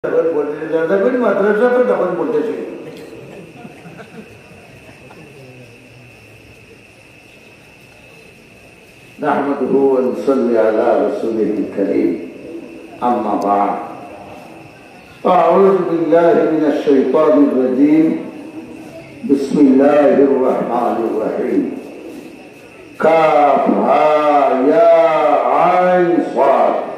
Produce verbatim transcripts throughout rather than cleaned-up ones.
তখন বলতে, দাদা করি মাদ্রাসা তো তখন বলতে শুরু। نحمده ونصلي على رسوله الكريم. أما بعد. أعوذ بالله من الشيطان الرجيم. بسم الله الرحمن الرحيم. كاف ها يا عين صاد.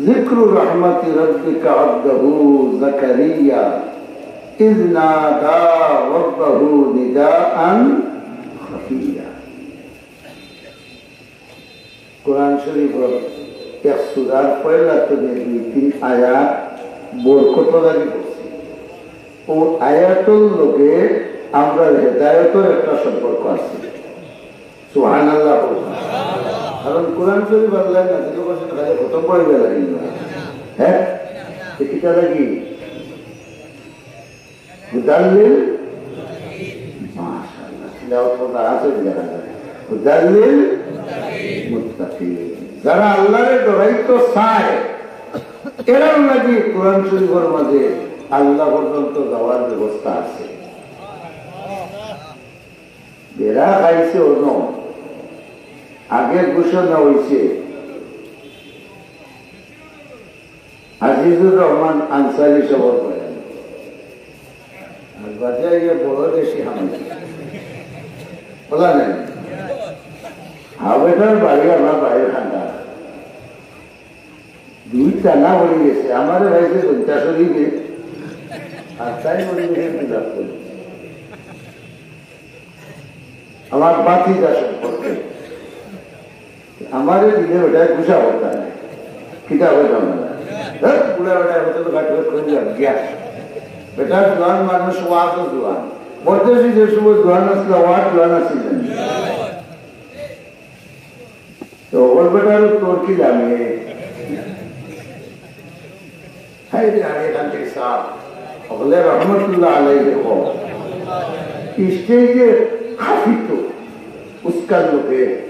ذكر رحمة ربك عبده زكريا إذ نادى ربه نداء خفيا. কোরআন শরীফর এক সূরার পয়লা তনে দুই তিন আয়াত বরকত লাগি পড়ছি। ও আয়াতর লগে আমরার হেদায়েতর একটা সম্পর্ক আছে। সুবহানাল্লাহ বলুন। কারণ কোরআন শরীফ আল্লাহ নাজিল করছেন, খালি খতম পড়ে গেল না। হ্যাঁ, এটা লাগি হুদাল্লিল, মাশাআল্লাহ, তিলাওয়াত করা আছে দেখা যায়। হুদাল্লিল মুত্তাকিন, যারা আল্লাহরে ডরাইতো চায়, এরার লাগি কোরআন শরীফর মাঝে আল্লাহ পর্যন্ত যাওয়ার ব্যবস্থা আছে। বেড়া খাইছে অন্য, আগে ঘোষণা হইছে আজিজুর রহমান আনসারী সবর করেন। আর বাজায় গিয়ে বড় দেশি হামাই। বলা নাই। হাবেটার বাড়ি আমার বাড়ির খান্ডা। দুই টানা পড়ে গেছে। আমারে ভাইছে পঞ্চাশ হইবে। আর তাই মনে হয় বিলাপ করে। আমার বাতি যা সম্পর্কে। আমারে দিলে ওটা গুছা করতে হয়। কিতা হইতাম না। হ্যাঁ, বুড়া বেটা হতে তো কাটবে করে যাবে। গিয়া। বেটা জোয়ান মানুষ, ওয়া তো জোয়ান। বলতেছি যে শুভ জোয়ান আসলে, ওয়া জোয়ান আসলে। তো ওর বেটারও তোর কি জানে? হায় রে, আরে এখান থেকে সাপ। হকলে রহমতুল্লাহ আলাইহি কও। স্টেজে খাফিত উস্কার লোকে।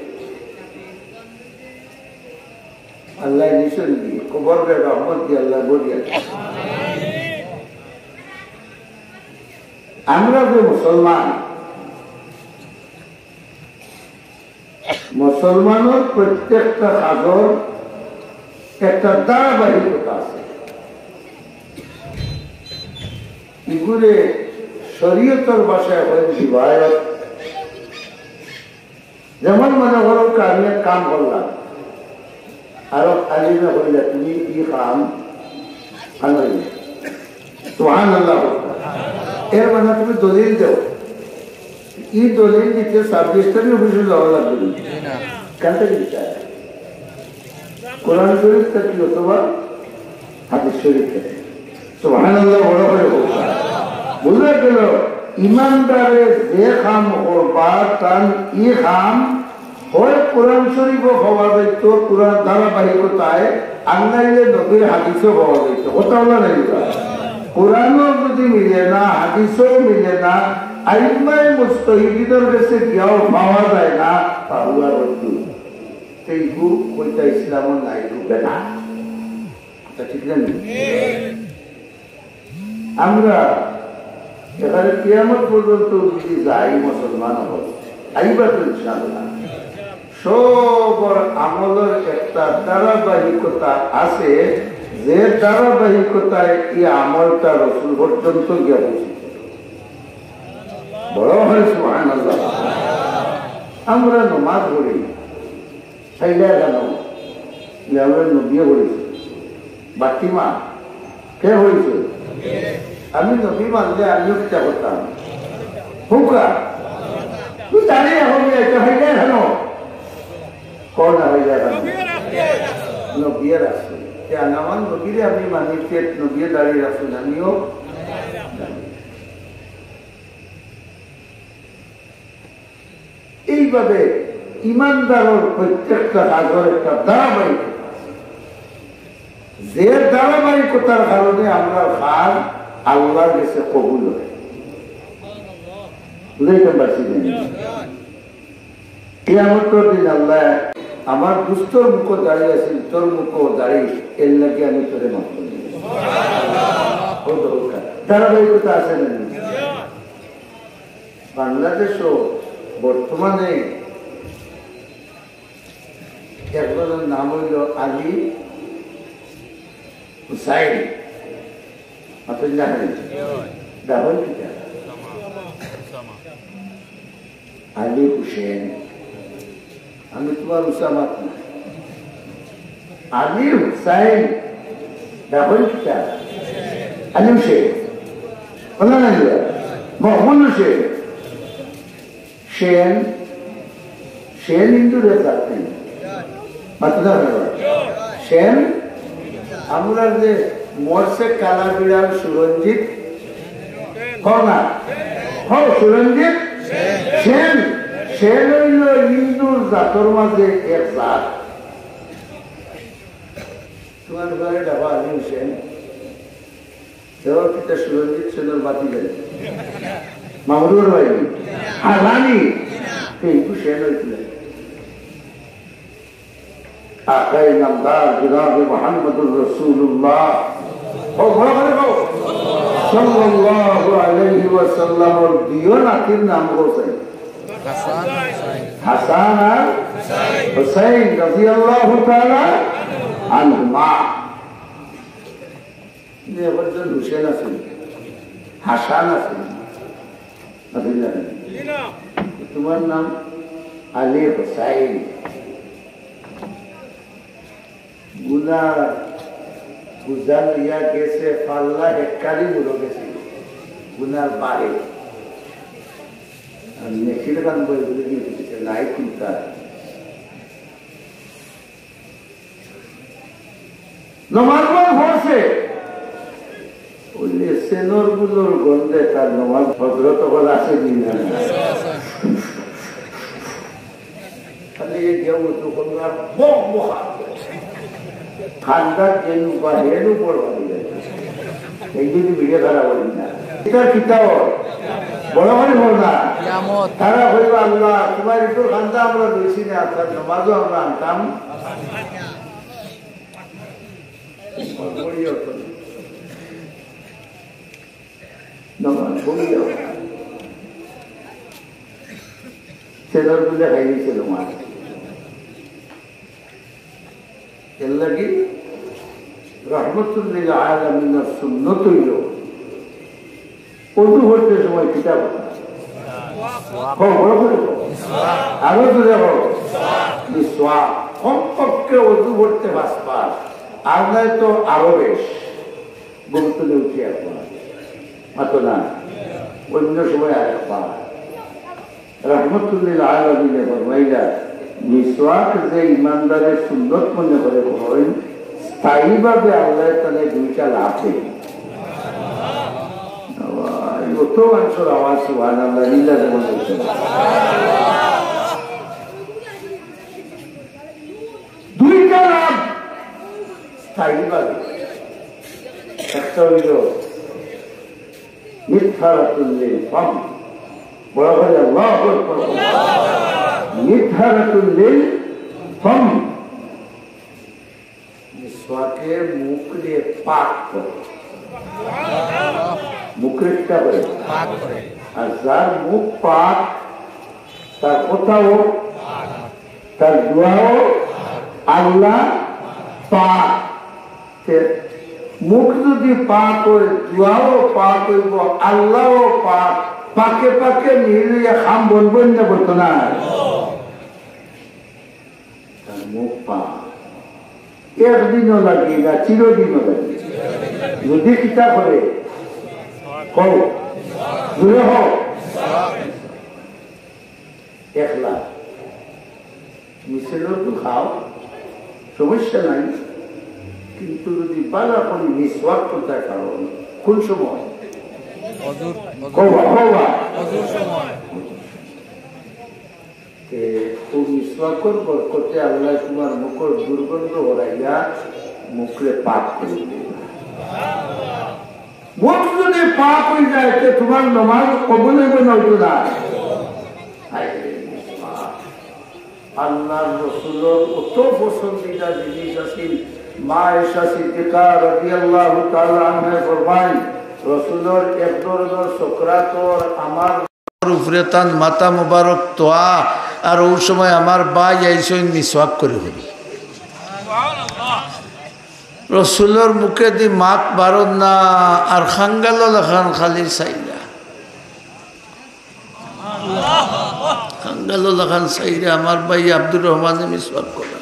আল্লাহ নিশান দিয়ে, কবররে রহমত দিয়ে আল্লাহ ভরিয়া। আমরা যে মুসলমান, মুসলমানর প্রত্যেকটা কাজর একটা ধারাবাহিকতা আছে। এগুলো শরীয়তর ভাষায় হয় রিবায়ত। যেমন মনে করো, আমি এক কাম করলাম, আরো আলিমে কইলা, "তুমি ই কাম আনো।" সুবহানাল্লাহ। এর মানে তুমি দলিল দাও। ই দলিল দিতে ছাব্বিশ তারিখ অফিসে যাওয়া লাগবে না। কেন থেকে দিতে হয়? কোরআন শরীফ থাকি অথবা হাদিস শরীফ থাকি। সুবহানাল্লাহ, বড় করে হোক। বুঝা গেল, ইমানদারে যে কাম করবা, তান ই কাম হয় কোরআন শরীফও পাওয়া যাইতো, কোরআন ধারাবাহিকতায়, আর নাইলে নবীর হাদিসও পাওয়া যাইতো। কথা হলো না এটা? কোরআনও যদি মিলে না, হাদিসও মিলে না, আইম্মায়ে মুজতাহিদিনের কাছে গিয়াও পাওয়া যায় না, ফাহুয়া রদ্দুদ। তো এইগু কইতা ইসলামও নাই, এইগু বেদাত। কথা ঠিক না নি? আমরা এখানে কিয়ামত পর্যন্ত যদি যাই মুসলমান হব, আইবা তো ইনশাআল্লাহ। সবর আমলর একটা ধারাবাহিকতা আছে, যে ধারাবাহিকতায় এই আমলটা রসুল পর্যন্ত গিয়া পৌঁছে। বড় হয় সুবহানাল্লাহ। আমরা নমাজ পড়ি, ফাইলা জানো, ইয়া আমরা নবীয়ে পড়েছে। বাতিমা, কে পড়েছে? আমি নবী মানলে আমিও কিতা করতাম? হুকা। তুই জানি এখন এটা ফাইলা জানো? কোন ফাইলা জানো? নবীয়ে রাখছে। তে আমার নবীরে আমি মানি, তে নবীয়ে দাঁড়িয়ে রাখছেন, আমিও। এইভাবে ইমানদারর প্রত্যেকটা কাজর একটা ধারাবাহিকতা আছে। যে ধারাবাহিকতার কারণে আমরা কাজ আল্লাহর কাছে কবুল হয়। বুঝাইতাম পারছি না? কিয়ামতর দিন আল্লাহ, আমার দুস্তর মুখো দাড়ি আছিল, তোর মুখো দাড়ি, এর লাগি আমি তোরে মাফ করি। ও দরকার। ধারাবাহিকতা আছে না? বাংলাদেশও বর্তমানে একজনের নাম হইল আলী হুসাইন। আপনার জানেন? ডাবল কিতা? আলী হুসেন। আমি তোমার উসামাত না। আলী হুসাইন। ডাবল কিতা? আলী হুসেন। বলা না গিয়া? মহম্মদ হুসেন। সেন, সেন হিন্দুর এক জাতি। মাতলা না। সেন, আমরা যে মরছে কালা বিড়াল সুরঞ্জিত, কও না? কও সুরঞ্জিত? সেন, সেন হইল হিন্দুর জাতর মাঝে এক জাত। তোমার ঘরে ডাবা আলী হোসেন। কেউ কিতা সুরঞ্জিত সেনর বাতি দেন? মামুনুর ভাই, হারানি, এই হুসেন হইছিল। আকাই নামদার জনাবে মুহাম্মদুর রাসূলুল্লাহ। ও বড় করে বলো। সাল্লাল্লাহু আলাইহি ওয়াসাল্লামর দুইও নাতির নাম হোসেন। হাসান, হুসাইন। হাসান আর হুসাইন রাদিয়াল্লাহু তাআলা আনহুমা। কিন্তু একজন হুসেন আছে, হাসান আছে, আছে না? তোমার নাম আলী হোসাইন। গুনার বুঝা লইয়া গেছে, পাল্লা হেক্কারি মুড়ো গেছে, গুনার বারে। আর নেকির কাম করে বলে দিয়ে দিতেছে, নাই চিন্তা। নমাজ পড়া পড়ছে। ওই যে সেনর গুলোর গন্ধে তার নমাজ হজরত হল আছে নি না? খালি এই যে উজু করলা, বক বক। খান্দার যেন বা হেন উপর হয়ে যায়। এই যদি ভিড়ে খারাপ হই না। এটা কিতাও বড় করে বল না। কিয়ামত। তারা কইবা, "আল্লাহ, তোমার একটু খান্দা আমরা লইছি না, আপনার নমাজও আমরা আনতাম।" নমাজ পড়িও। সেটার বুঝে খাই দিয়েছিল মাছ। এর লাগি রহমতুল্লিল আলামিনের সুন্নত হইল অজু করতে সময় কিতাব পড়া। কও, বড় করে কও। আরো জোরে কও। মিসওয়াক। কমপক্ষে অজু করতে পাঁচবার, আর নাই তো আরো বেশ। ঘুম থেকে উঠি একবার, মাতো না, অন্য সময় আরেকবার। রহমতুল্লিল আলামিনে ফরমাইলা, মিসওয়াক যে ইমানদারের সুন্নত মনে করে, বড়ই স্থায়ীভাবে আল্লাহ তাআলা দুইটা লাভ দেয়। বাবা, এই অত মানুষের আওয়াজ, সুবহানাল্লাহ, লিল্লাহ যেমন বলছে। দুইটা লাভ স্থায়ীভাবে। একটা হইল মিতহারাতুল লিল ফাম। বড় করে আল্লাহু আকবার। মিতহারাতুল লিল ফাম। মিসওয়াকে মুখরে পাক করে। মুখরে কিতা করে? পাক করে। আর যার মুখ পাক, তার কথাও, তার দোয়াও আল্লাহ পাক। তে মুখ যদি পাক হয়, দোয়াও পাক হইব, আল্লাহও পাক, পাকে পাকে মিলিয়ে খাম বলবেন না, বলতো না? তার মুখ পাক। একদিনও লাগে না, চিরদিনও লাগে। যদি কিতা করে, কও, জোরে হও। একলা। মিসেলর তো খাও, সমস্যা নাই, কিন্তু যদি বালা করি মিসওয়াক করতে পারো, কোন সময়? অজুর, অজুর। কওয়া, কওয়া। অজুর সময়। তে ও মিসওয়াকর বরকতে আল্লাহ তোমার মুখর দুর্গন্ধ হরাইয়া মুখরে পাক করে দিবে। মুখ যদি পাক হয়ে যায়, তে তোমার নামাজ কবুল হইবে না, হইতো না। হায় রে, আল্লাহর রসুলর অত পছন্দিদা জিনিস আছিল, মা আয়েশা সিদ্দিকা রাদিয়াল্লাহু তাআলা আনহা ফরমাইন, রসুলর এক ধরনর সকরাতর আমার উপরে তান মাথা মোবারক তোয়া, আর অউ সময় আমার ভাই আইছইন মিসওয়াক করি করি। রসুলর মুখেদি মাত বারর না, আর খাঙ্গালো লাখান খালি চাইরা। খাঙ্গালো লাখান চাইরা আমার ভাই আব্দুর রহমানে মিসওয়াক করা।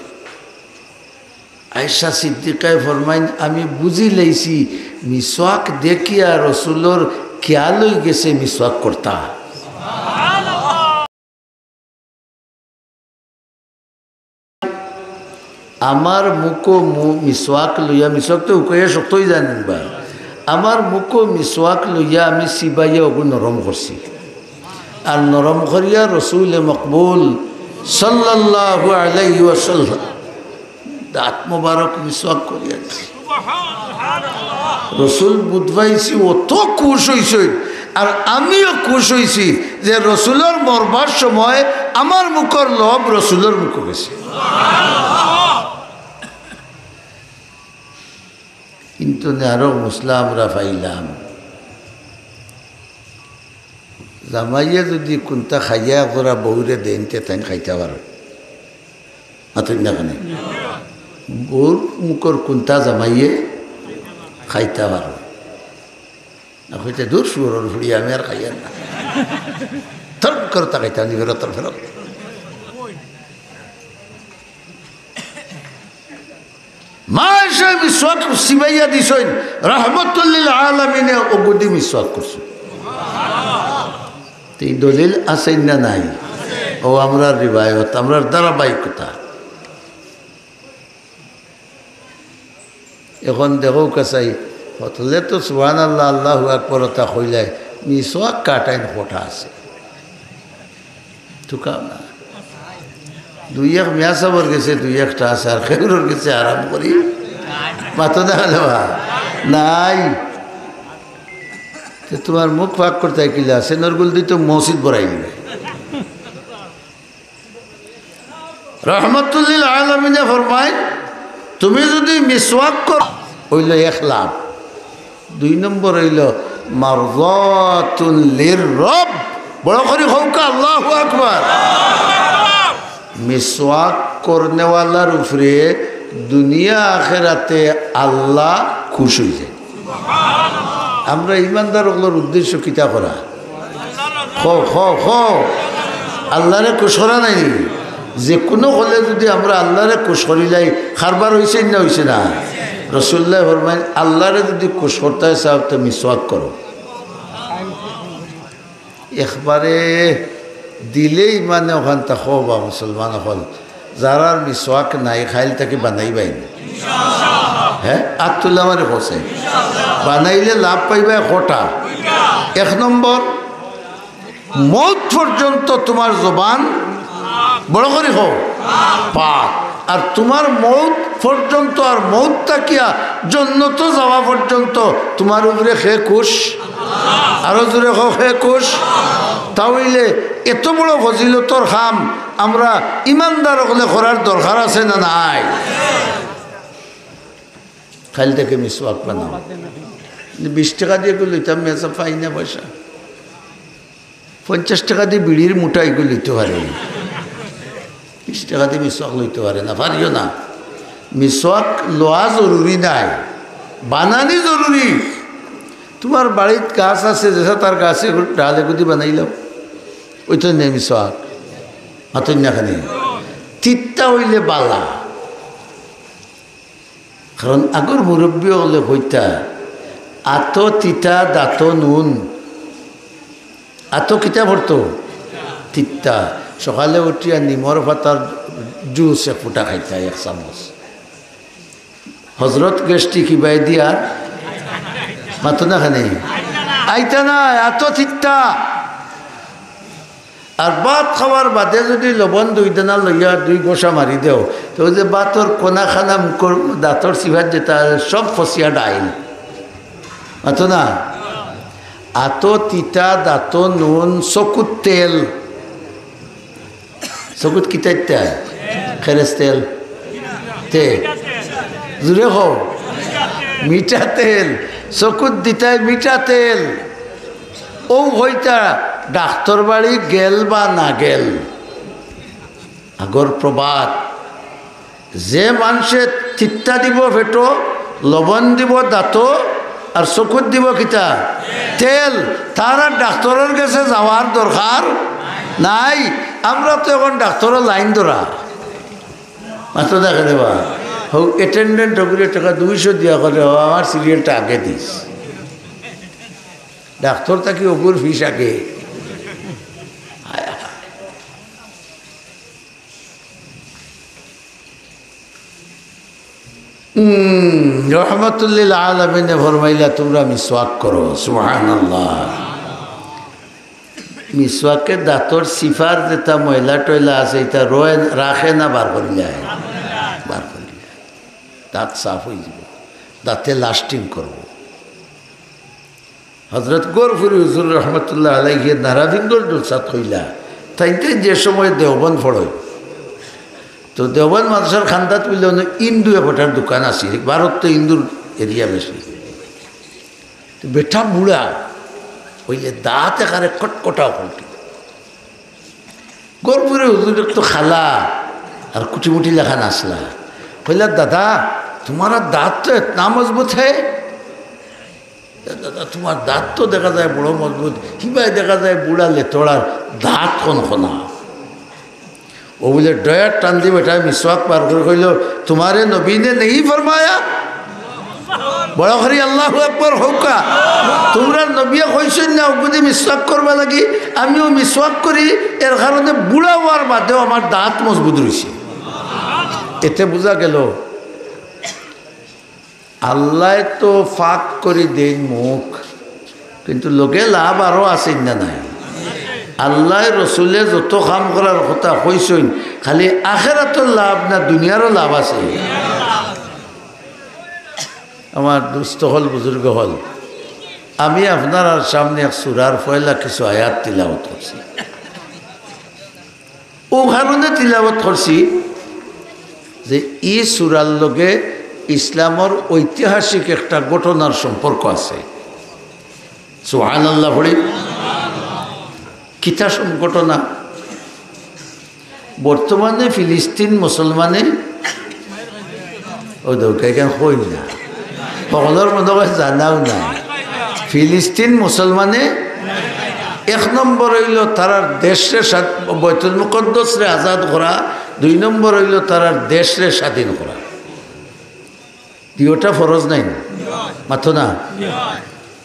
আয়েশা সিদ্দিকায় ফরমাইন, আমি বুঝি লাইছি, মিসওয়াক দেখিয়া রসুলর খিয়াল অইগেছে মিসওয়াক করতা। আমার মুখো মু-, মিসওয়াক লইয়া, মিসওয়াক তো হুকাইয়া শক্ত অই যায় না বা? আমার মুখো মিসওয়াক লইয়া আমি চিবাইয়া অগু নরম করছি। আর নরম করিয়া রসুলে মকবুল সাল্লাল্লাহু আলাইহি ওয়াসাল্লাম দাঁত মোবারক মিসওয়াক করিয়া দিছে। রসুল বুঝ পাইছি, অত খুশ অইছইন, আর আমিও খুশ অইছি যে রসুলর মরবার সময় আমার মুখর লব রসুলর মুখো গেছে। কিন্তু নে আরো মসলা আমরা পাইলাম, জামাইয়ে যুদি কুন্তা খাইয়া করা বউরে দেইন, তে তাইন খাইতা পারো। মাতইন না কেনে? বউর মুখর কুন্তা জামাইয়ে খাইতা পারো। না কইতে, "দূর শুয়োরর ফুড়ি, আমি আর খাইয়ার না।" তোর মুখর তা খাইতাম নি, ফেরত, তোর ফেরত। মা আয়েশা মিসওয়াক চিবাইয়া দিছইন, রহমতুল্লিল আলামিনে অগুদি মিসওয়াক করছইন। তে ই দলিল আছে না নাই? অউ আমরার রিওয়ায়ত, আমরার ধারাবাহিকতা। এখন দেখো কাছাই, হতলে তো সুবহানাল্লাহ, আল্লাহু আকবার তা কইলাই, মিসওয়াক কাটাইন কটা আছে। তুকাও না। দুই এক মিয়া সাবর গেছে দুই একটা আছে, আর কেউরর গেছে আরাম করি। মাতো না হলো বা? নাই। তে তুমার মুখ পাক করতে কিলা আছে, নরগুল দি তো মসজিদ বড়াই নিবে। রহমতুল্লিল আলামিনে ফরমাইন, তুমি যুদি মিসওয়াক কর, অইলো এক লাভ। দুই নম্বর অইলো মারযাতুন লির রব। বড় করি কউক্কা, আল্লাহু আকবার। মিসওয়াক করনেওয়ালার উপরে দুনিয়া আখেরাতে আল্লাহ খুশ অইযায়। আমরা ইমানদার অকলর উদ্দেশ্য কিতা করা? কও, কও, কও। আল্লারে খুশ করা নায় নি? যেকুনু হলে যুদি আমরা আল্লারে খুশ করিলাই, কারবার অইছে না অইছে না? রাসুলুল্লায় ফরমাইন, আল্লারে যুদি খুশ করতায় চাও, তে মিসওয়াক করো। একবারে দিলেই মানে অখান তা কও বা মুসলমান অকল, যারার মিসওয়াক নাই, কাইল থাকি বানাইবায় নি। হে, আত তুলা মারি কও চাই। বানাইলে লাভ পাইবায় কটা। এক নম্বর, মউত পর্যন্ত তুমার জবান, বড় করি কও, পাক। আর তুমার মউত পর্যন্ত আর মউত থাকিয়া জন্নতো যাওয়া পর্যন্ত তুমার উপরে কে খুশ? আরো জোরে কও, কে খুশ? তা অইলে এত বড় ফজিলতর কাম আমরা ইমানদার অকলে করার দরকার আছে না নাই? কাইল থাকি মিসওয়াক বানাও। বিশ টেকা দি ইগু লইতাম, মেসাব পাই না পয়সা। পঞ্চাশ টেকা দি বিড়ির মুঠা ইগু লইতে পারে। বিশ টেকা দি মিসওয়াক লইতে পারে না, পারিও না। মিসওয়াক লওয়া জরুরি নায়, বানানি জরুরি। তুমার বাড়িত গাছ আছে, যেছা তার গাছে ডাল এগুদি বানাইলাও, অইতো নে মিসওয়াক। মাতইন না কেনে? তিতা অইলে বালা। কারণ আগর মুরব্বি অকলে কইতা, "আতো তিতা দাঁতো নুন।" আতো কিতা পড়তো? তিতা। সকালে উঠিয়া নিমর পাতার জুস এক ফুটা খাইতা, এক চামচ। হজরত গেস্টি কিবায় দিয়া মাতো না কেনে? আইতা না, আতো তিতা। আর ভাত খাওয়ার বাদে যুদি লবণ দুই দানা লইয়া দুই ঘষা মারি দেও, তে অউ যে ভাতর কোনা খানা মুখর দাঁতর চিবাত যেতা সব ফসিয়া ডাইল। মাতো না? আতো তিতা, দাঁতো নুন, চকুত তেল। চকুত কিতা ইতা? খেরেস তেল। তে। জুরে কও, মিঠা তেল। চকুত দিতায় মিঠা তেল। অউ কইতা ডাক্তর বাড়ি গেল বা না গেল। আগর প্রবাদ, যে মানষে তিত্তা দিব পেটো, লবণ দিব দাঁতো, আর চকুত দিব কিতা? তেল। তার আর ডাক্তরর গেছে যাওয়ার দরকার নাই। আমরা তো এখন ডাক্তরর লাইন ধরা। মাত্র দেখে দেবা, হউ অ্যাটেন্ডেন্ট অগুরে টেকা দুইশো দিয়া কয়, "ও, আমার সিরিয়ালটা আগে দিস।" ডাক্তর থাকি অগুর ফিস আগে। হুম, রহমাতুল্লিল আলামিনে ফরমাইলা, "তুমরা মিসওয়াক করো।" সুবহানাল্লাহ। মিসওয়াকে দাঁতর সিফার যেটা ময়লা টয়লা আছে, ইটা রয়, রাখে না বার করিলায়? বার করিলায়। দাঁত সাফ অইযিবো, দাঁতে লাস্টিং করবো। হজরত গফুরি হুজুর রহমতুল্লাহ আলাইহি নারাফিঙ্গর জলসাত কইলা, তাইন তাইন যে সময় দেওবন্দ পড়ইন, তো দেওবন্দ মাদ্রাসার কান্দাত বুলে অনো ইন্দু একটার দোকান আছিল, ভারত তো ইন্দুর এরিয়া বেশি। তো বেটা বুড়া, অইলে দাঁত একারে কটকটা অকলটি। গফুরি হুজুর একটু কালা আর কুটিমুটি লাখান আছলা। কইলা, "দাদা, তুমারা দাঁত তো এতনা মজবুত হে।" দাদা, তুমার দাঁত তো দেখা যায় বড় মজবুত, হিবায় দেখা যায় বুড়া লেতড়ার দাঁত কনকনা। অউ বুলে ডয়ার টান দি বেটায় মিসওয়াক বার করি কইলো, "তুমারে নবী নে নেহি ফরমায়া?" বড় করি আল্লাহু আকবার কউক্কা। তুমরার নবীয়ে কইছইন না অগুদি মিসওয়াক করবার লাগি? আমিও মিসওয়াক করি, এর কারণে বুড়া অওয়ার বাদেও আমার দাঁত মজবুত রইছে। এতে বুঝা গেল আল্লায় তো ফাক করি দেইন মুখ, কিন্তু লগে লাভ আরো আছে না নাই? আল্লায় রসুলে যত কাম করার কথা কইছইন, খালি আখেরাতর লাভ না, দুনিয়ারও লাভ আছে। আমার দুস্ত অকল, বুজুর্গ অকল, আমি আপনারার সামনে এক সূরার পয়লা কিছু আয়াত তিলাওয়াত করছি। অউ কারণে তিলাওয়াত করছি যে ই সূরার লগে ইসলামর ঐতিহাসিক একটা ঘটনার সম্পর্ক আছে। সুবহানাল্লাহ পড়ি। কিতা সম-, ঘটনা? বর্তমানে ফিলিস্তিন মুসলমানে, ও দৌকা এখান কই না, হকলর মনে অয় জানাও না। ফিলিস্তিন মুসলমানে এক নম্বর অইলো তারার দেশরে স্বাধ-, বৈতুল মুকদ্দসরে আজাদ করা, দুই নম্বর অইলো তারার দেশরে স্বাধীন করা। দুইওটা ফরজ নায়নি? মাতো না?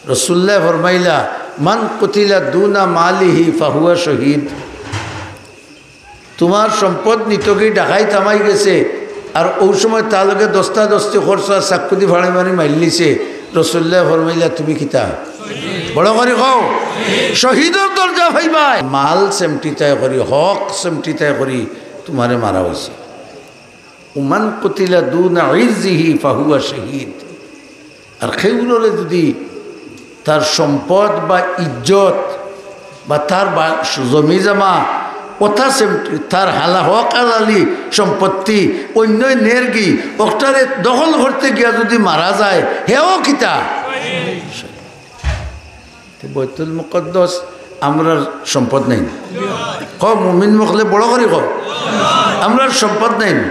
রসুল্লায় ফরমাইলা, "মান কুতিলা দুনা মালিহি ফাহুয়া শহীদ।" তুমার সম্পদ নিতগি ডাকাইত হামাই গেছে, আর অউ সময় তার লগে দস্তাদস্তি করছো আর চাক্কু দি ফাড়ি মারি মারিলিছে, রসুল্লায় ফরমাইলা, "তুমি কিতা?" বড় করি কও, "শহীদর দরজা পাইবায়।" মাল সেমটিতায় করি, হক সেমটিতায় করি তুমারে মারা অইছে। ওমান কুতিলা দুনা ইরজিহি ফাহুয়া শহীদ। আর কেউররে যুদি তার সম্পদ বা ইজ্জত বা তার বা-, জমিজমা, অতা সেম-, তার হালা-, হক হালালি সম্পত্তি অইন্যয় নেরগি, অকটারে দখল করতে গিয়া যুদি মারা যায়, হেও কিতা? তে বৈতুল মুকদ্দস আমরার সম্পদ নায়নি? কও, মুমিন অকলে বড় করি কও, আমরার সম্পদ নায়নি?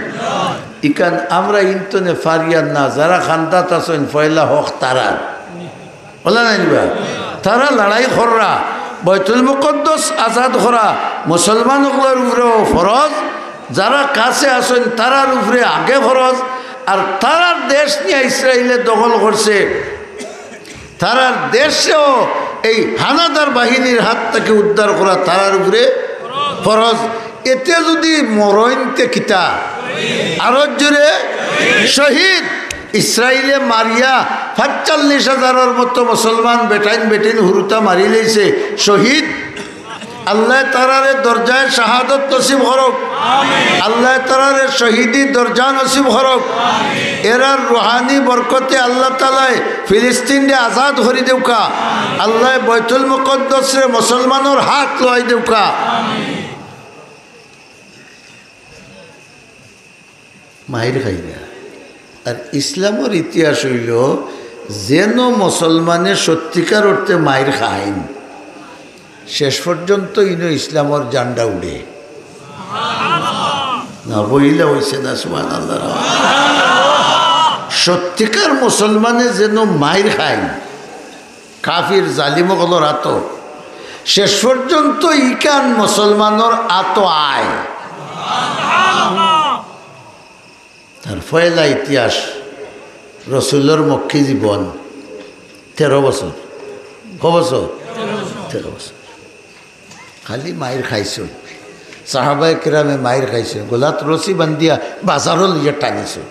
ইখান আমরা ইনতনে ফারিয়ার না, যারা কান্দাত আছইন, পয়লা হক তারার। অলা নায়নি বা? তারা লড়াই কররা, বৈতুল মুকদ্দস আজাদ করা মুসলমান অকলর উপরেও ফরজ, যারা কাছে আছইন তারার উপরে আগে ফরজ, আর তারার দেশ নিয়া ইসরাইলে দখল করছে, তারার দেশরেও এই হানাদার বাহিনীর হাত থাকি উদ্ধার করা তারার উপরে ফরজ। এতে যুদি মরইন তে কিতা? আরো জোরে শহীদ। ইসরাইলে মারিয়া পাঁচচল্লিশ হাজারর মতো মুসলমান বেটাইন বেটিন হুরুতা মারিলাইছে, শহীদ। আল্লায় তারারে দরজায় শাহাদত নসিব করউক। আল্লায় তারারে শহীদি দরজা নসিব করউক। এরার রুহানি বরকতে আল্লাহ তাআলায় ফিলিস্তিনরে আজাদ করি দেউক্কা। আল্লায় বৈতুল মুকদ্দসরে মুসলমানর হাত লওয়াই দেউক্কা। মাইর খাইরা। আর ইসলামর ইতিহাস অইলো, যেন মুসলমানে সত্যিকার অর্থে মাইর খাইন, শেষ পর্যন্ত ইনো ইসলামর ঝান্ডা উড়ে। না বইলা অইছে না, সুবহানাল্লাহ। সত্যিকার মুসলমানে যেন মাইর খাইন, কাফির জালিম অকলর আতো, শেষ পর্যন্ত ইখান মুসলমানর আতো আয়। তার পয়লা ইতিহাস, রসুলর মক্কি জীবন তেরো বছর। ক বছর? তেরো বছর। খালি মাইর খাইছইন। সাহাবায়ে কেরামে মাইর খাইছইন, গলাত রশি বান্ধিয়া বাজারো লইয়া টানিছইন।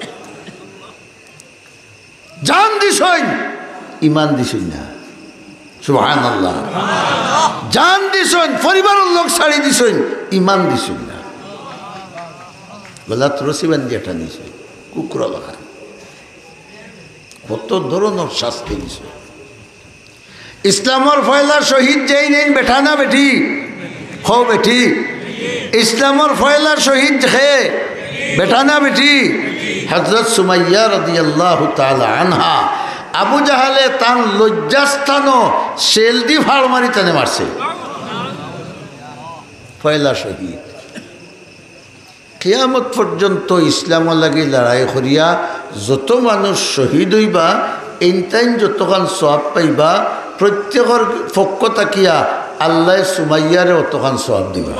জান দিছইন, ইমান দিছইন না। সুবহানাল্লাহ। জান দিছইন, পরিবারর লোক ছাড়ি দিছইন, ইমান দিছইন না। গলাত রশি বান্ধিয়া টানিছইন, কুকুর লাখান। কত ধরনর শাস্তি দিছইন। ইসলামর পয়লা শহীদ যেইন, বেটা না বেটি? কও বেটি। ইসলামর পয়লা শহীদ কে? বেটা না বেটি? হযরত সুমাইয়া রাদিয়াল্লাহু তাআলা আনহা। আবু জাহালে তান লজ্জাস্থানো শেল দি ফাড় মারি তানে মারছে। পয়লা শহীদ। কিয়ামত পর্যন্ত ইসলামর লাগি লড়াই করিয়া যত মানুষ শহীদ অইবা, এইন তাইন যতখান সওয়াব পাইবা, প্রত্যেকর পক্ষ থাকিয়া আল্লায় সুমাইয়ারে অতখান সওয়াব দিবা।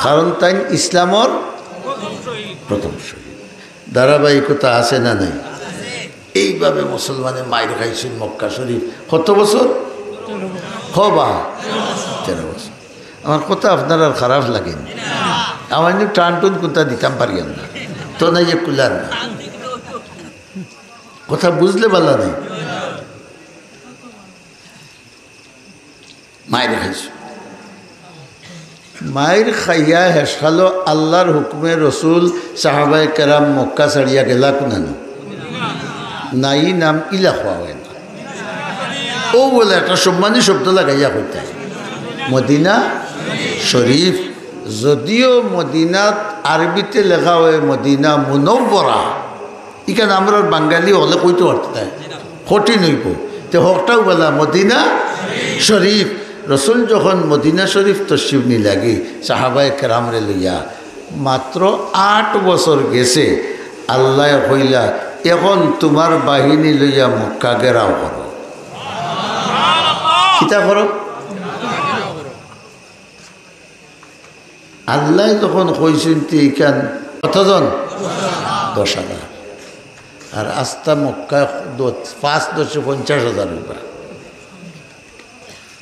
কারণ তাইন ইসলামর প্রথম শহীদ। ধারাবাহিকতা আছে না নাই? এইভাবে মুসলমানে মাইর খাইছইন মক্কা শরীফ। কত বছর? কও বা? তেরো বছর। আমার কথা আপনারার খারাপ লাগে নি? আমার কিন্তু টান টুন কোনটা দিতাম পারিয়ার না, তো নাই যে কুলার না। কথা বুঝলে বালা নাই। মাইর খাইছইন। মাইর খাইয়া হেশকালো আল্লার হুকুমে রসুল সাহাবায়ে কেরাম মক্কা ছাড়িয়া গেলা কুনানো? নাই, নাম ইলা কওয়া অয় না। অউ বুলে একটা সম্মানী শব্দ লাগাইয়া কইতা অয় মদিনা শরীফ। যদিও মদিনাত আরবিতে লেখা অয় মদিনা মুনাওয়ারা, ইখান আমরার বাঙালি অকলে কইতো পারতা নায়, কঠিন অইবো। তে হকটাউ বালা মদিনা শরীফ। রসুল যখন মদিনা শরীফ তশরিফ নিলাগি সাহাবায়ে কেরামরে লইয়া, মাত্র আট বছর গেছে, আল্লায় কইলা, "এখন তুমার বাহিনী লইয়া মক্কা ঘেরাও করো।" কিতা করো? আল্লায় যখন কইছইন, তে ইখান কতজন? দশ হাজার। আর আস্তা মক্কা দ-, পাঁচ দশে পঞ্চাশ হাজার অইবা।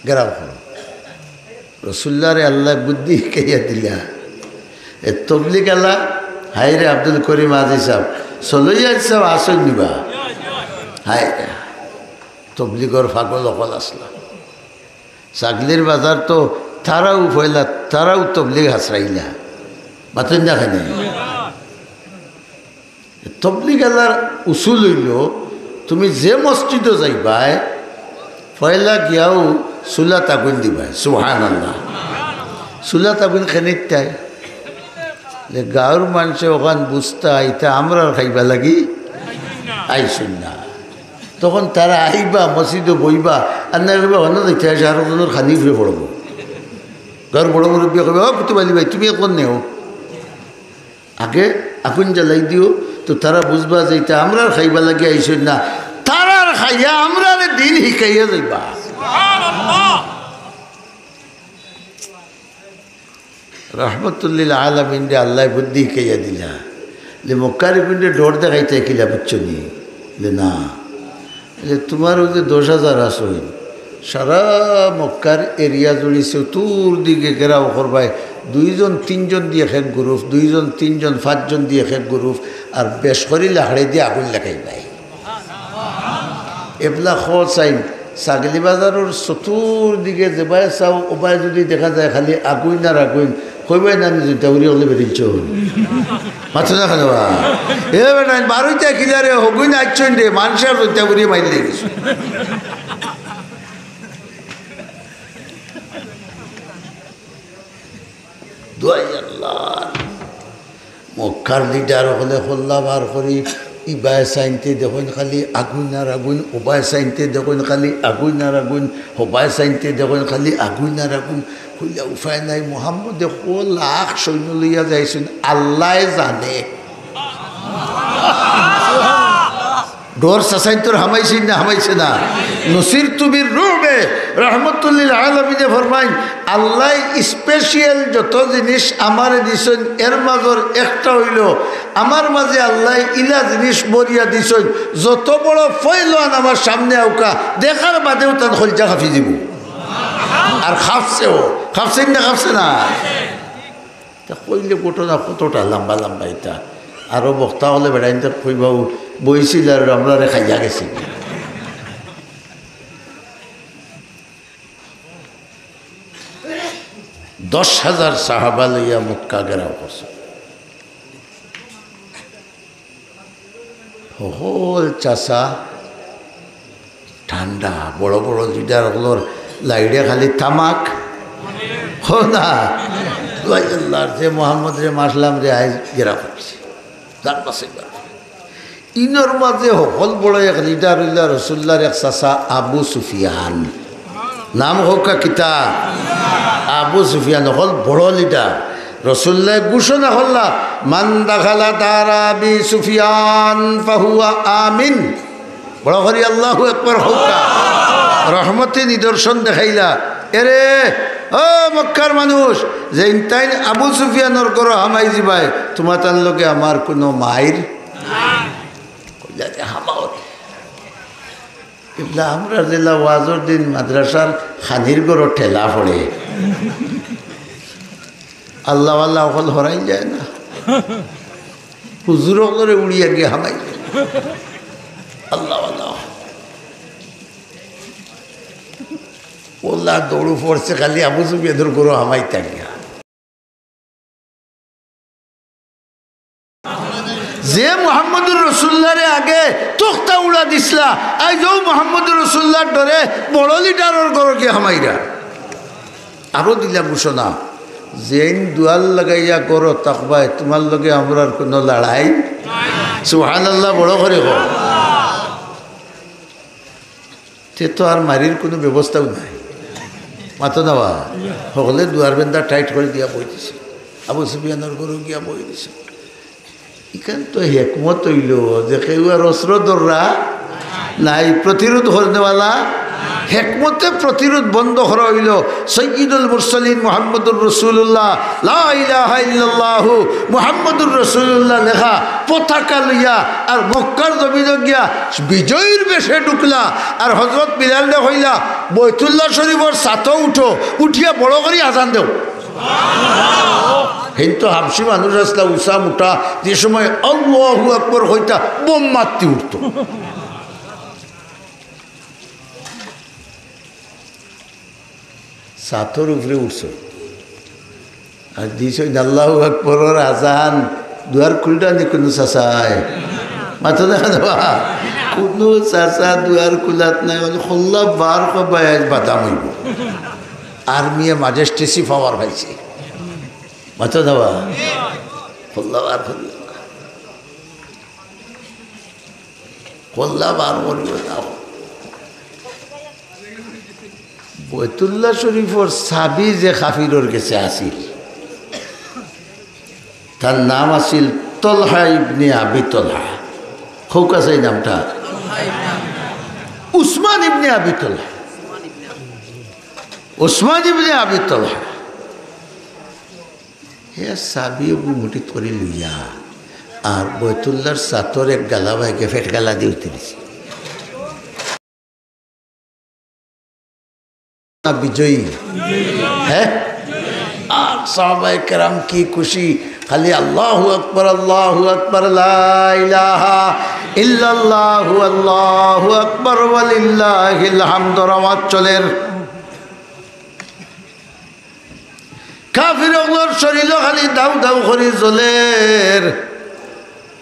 ঘেরাও করো। রসুল্লারে আল্লায় বুদ্ধি শিখাইয়া দিলা। এ তবলিগ আলা, হায় রে আব্দুল করিম আজি সাব, সলই আজি সাব আসইন নি বা? হায় রে, তবলিগর পাগল অকল আছলা। ছাগলির বাজার তো তারাও পয়লা, তারাও তবলিগ হাছরাইলা। মাতইন না কেনে? তবলিগ আলার উসুল অইলো, তুমি যে মসজিদো যাইবায়, পয়লা গিয়াউ চুলাত আগুইন দিবায়। সুবহানাল্লাহ। চুলাত আগুইন কেনে দিতায়? যে গাউর মানষে অখান বুঝতা, ইতা আমরার খাইবার লাগি আইছইন না। তখন তারা আইবা, মসজিদো বইবা, আর না কইবা, "হনো যাইতায়, শাহরুখর খানি উপরে পড়বো।" গাউর বড় মুরব্বিয়ে কইবা, "ও কুতুব আলী ভাই, তুমি অখন নেও।" আগে আগুইন জ্বালাই দিও, তো তারা বুঝবা যে ইতা আমরার খাইবার লাগি আইছইন না, তারার খাইয়া আমরারে দিন শিখাইয়া যাইবা। রহমতুল্লিল আলামিনরে আল্লায় বুদ্ধি শিখাইয়া দিলা। লে মক্কার ইগুইনরে ডর দেখাইতায় কিলা, বুঝছো নি? লে না। যে তুমার অউ যে দশ হাজার আছইন, সারা মক্কার এরিয়া জুড়ি চতুর্দিকে ঘেরাও করবায়, দুইজন তিনজন দি এক এক গ্রুপ, দুইজন তিনজন পাঁচজন দি এক এক গ্রুপ, আর বেশ করি লাকড়ি দি আগুইন লাগাইবায়। এবলা খ চাইন, ছাগলি বাজারর চতুর্দিকে যেবায় চাও, ওবায় যুদি দেখা যায় খালি আগুইন আর আগুইন, কইবায় না নি জৈন্তাপুরি অকলে বেরিলছইন। মাতইন না কেনে বা? এ বেটা, বারইতা কিলারে, হগুইন আইছইন রে, মানষে আর জৈন্তাপুরি মাইর লাগি গেছে। দোয়াই আল্লাহ। মক্কার লিডার অকলে কল্লা বার করি, ইবায় চাইনতে দেখইন খালি আগুইন আর আগুইন, ওবায় চাইনতে দেখইন খালি আগুইন আর আগুইন, হবায় চাইনতে দেখইন খালি আগুইন আর আগুইন। কইলা, "উপায় নাই, মোহাম্মদে কো লাখ সৈন্য লইয়া যাইছইন, আল্লায় জানে।" ডর চাচাইন্তর হামাইছইন না, হামাইছে না? নুসিরতু বির রুবে রহমতুল্লিল আলামিনে ফরমাইন, আল্লায় special যত জিনিস আমারে দিছইন, এর মাজর একটা অইলো, আমার মাজে আল্লায় ইলা জিনিস ভরিয়া দিছইন, যত বড় ফয়লওয়ান আমার সামনে আউকা, দেখার বাদেউ তান কইলজা কাঁপি যিবো। আর কাঁপছেও, কাঁপছে না, কাঁপছে না? তা কইলে ঘটনা কতটা লম্বা লম্বা ইতা। আরো বক্তা অকলে বেড়াইনতে কইবা, "ও বইছিল আর আমরারে খাইয়া গেছে।" দশ হাজার সাহাবা লইয়া মক্কা ঘেরাও করছে। হকল চাচা ঠান্ডা, বড় বড় leader অকলর লাইড়ে খালি তামাক। হো না, ভাই আল্লাহর যে মোহাম্মদরে মারলাম রে, আইজ গেরা করছি, জান বাঁচাইবার। ইনর মাজে হকল বড় এক leader অইলা রসুল্লাহর এক চাচা আবু সুফিয়ান। নাম কউক্কা কিতা? আবু সুফিয়ান হকল বড় leader। রসুল্লায় ঘোষণা করলা, "মান দাখালা দারা আবি সুফিয়ান ফাহুয়া আমিন।" বড় করি আল্লাহু আকবার কউক্কা। রহমতি নিদর্শন দেখাইলা, "এরে, ও মক্কার মানুষ, যেইনতাইন আবু সুফিয়ানর ঘরো হামাই যিবায়, তুমাতার লগে আমার কুনু মাইর।" কইলা যে, "হামাও।" ইবলা আমরা যেলা ওয়াজর দিন মাদ্রাসার খানির ঘরো ঠেলা পড়ে। আল্লাহওয়ালা অকল হরাইন যায় না। হুজুর অকলরে উড়িয়া গিয়া হামাই। আল্লাহওয়ালা। ওলা দৌড় পড়ছে খালি আবু সুফিয়ানর ঘরো হামাইতা গিয়া। যে মুহাম্মদুর রাসূলুল্লাহরে আগে তক্তা উড়া দিছলা, আইজ অউ মুহাম্মদুর রাসূলুল্লাহর ডরে বড় leaderর ঘরো গিয়া হামাইরা। আরো দিলা ঘোষণা, "যেইন দুয়ার লাগাইয়া ঘরো থাকবায়, তুমার লগে আমরার কুনু লড়াই।" সুবহানাল্লাহ, বড় করি কও। তে তো আর মারির কুনু ব্যবস্থাও নাই। মাতো না বা? হকলে দুয়ার বেন্দা tight করি দিয়া বই দিছে। আবু সুফিয়ানর ঘরো গিয়া বই দিছে। ইখান তো হেকমত অইলো যে কেউ আর অস্ত্র ধররা নাই, প্রতিরোধ করনেওয়ালা। হেকমতে প্রতিরোধ বন্ধ করা অইলো। সাইয়্যিদুল মুরসালিন মুহাম্মদুর রাসূলুল্লাহ, লা ইলাহা ইল্লাল্লাহু মুহাম্মদুর রাসূলুল্লাহ লেখা পতাকা লইয়া আর মক্কার জমিনো গিয়া বিজয়ীর বেশে ঢুকলা। আর হযরত বিলালরে কইলা, "বাইতুল্লাহ শরীফর ছাতো উঠো, উঠিয়া বড় করি আজান দেও।" হেইন তো হাবশি মানুষ আছলা, উচা মুটা, যে সময় আল্লাহু আকবার কইতা, বোম মাততি উঠতো। ছাতর উপরে উঠছইন। আর দিছইন আল্লাহু আকবরর আজান, দুয়ার খুলরা নি কুনু চাচায়? মাতো না কেনে বা? কুনু চাচা দুয়ার খুলাত নাই, বলে, "খোল্লা বার কবায় আইজ বাদাম অইবো।" আর্মিয়ে majesty power পাইছে। মাতো না বা? খোল্লা বার করিও না। খোল্লা বার করিও না। বাইতুল্লাহ শরীফর চাবি যে কাফিরর গেছে আছিল, তার নাম আছিল তলহা ইবনে আবি তলহা। কউক্কা চাই নামটা? উসমান ইবনে আবি তলহা। উসমান ইবনে আবি তলহা। হে চাবি অগু মুঠিত করি লইয়া আর বাইতুল্লাহর ছাতর এক গালা বাইকে ফেট গালা দি উতরিছে। না বিজয়ী? হ্যাঁ? আর সাহাবায়ে কেরাম কি খুশি, খালি আল্লাহু আকবার, আল্লাহু আকবার, লা ইলাহা ইল্লাল্লাহু, আল্লাহু আকবার, ওয়ালিল্লাহিল হামদ, আওয়াজ চলের। কাফির অকলর শরীরও খালি দাউ দাউ করি জ্বলের,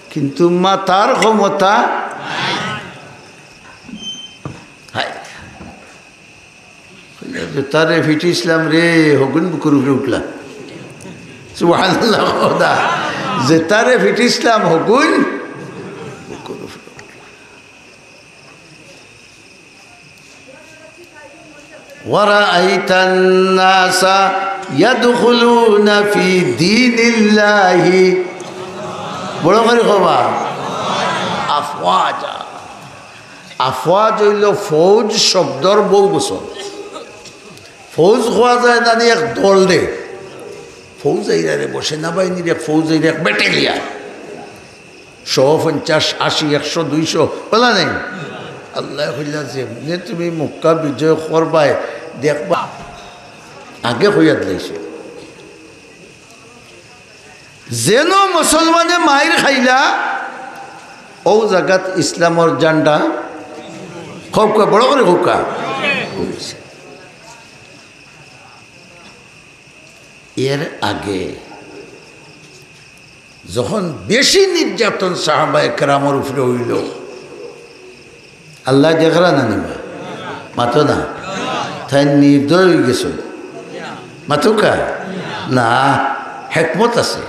কিন্তু মাতার ক্ষমতা নাই। যেতারে ফিটিছলাম রে, হগুন বুকুর উপরে উঠলা। সুবহানাল্লাহ, খোদা। যেতারে ফিটিছলাম, হগুন বুকুর ورأيت الناس يدخلون في دين الله, বড় করি কবা, أفواجا. আফওয়াজ অইলো ফৌজ শব্দর বহু বচন। ফৌজ কওয়া যায় না নি এক দলরে। ফৌজ অইরা রে, সেনাবাহিনীর এক ফৌজ অইরা এক battalion। শো, পঞ্চাশ, আশি, একশো, দুইশো, বলা নাই? আল্লায় কইলা, যেমনে তুমি মক্কা বিজয় করবায়, দেখবা, আগে কইয়া দিলাইছে। যেন মুসলমানে মাইর খাইলা, অউ জাগাত ইসলামর ঝান্ডা, কউক্কা, বড় করি কউক্কা। এর আগে যখন বেশি নির্যাতন সাহাবায়ে কেরামর উপরে অইলো, আল্লায় দেখরা না নি বা? মাতো না। তাইন নির্দয় অইগেছইন। মাতউক্কা? না, হেকমত আছে।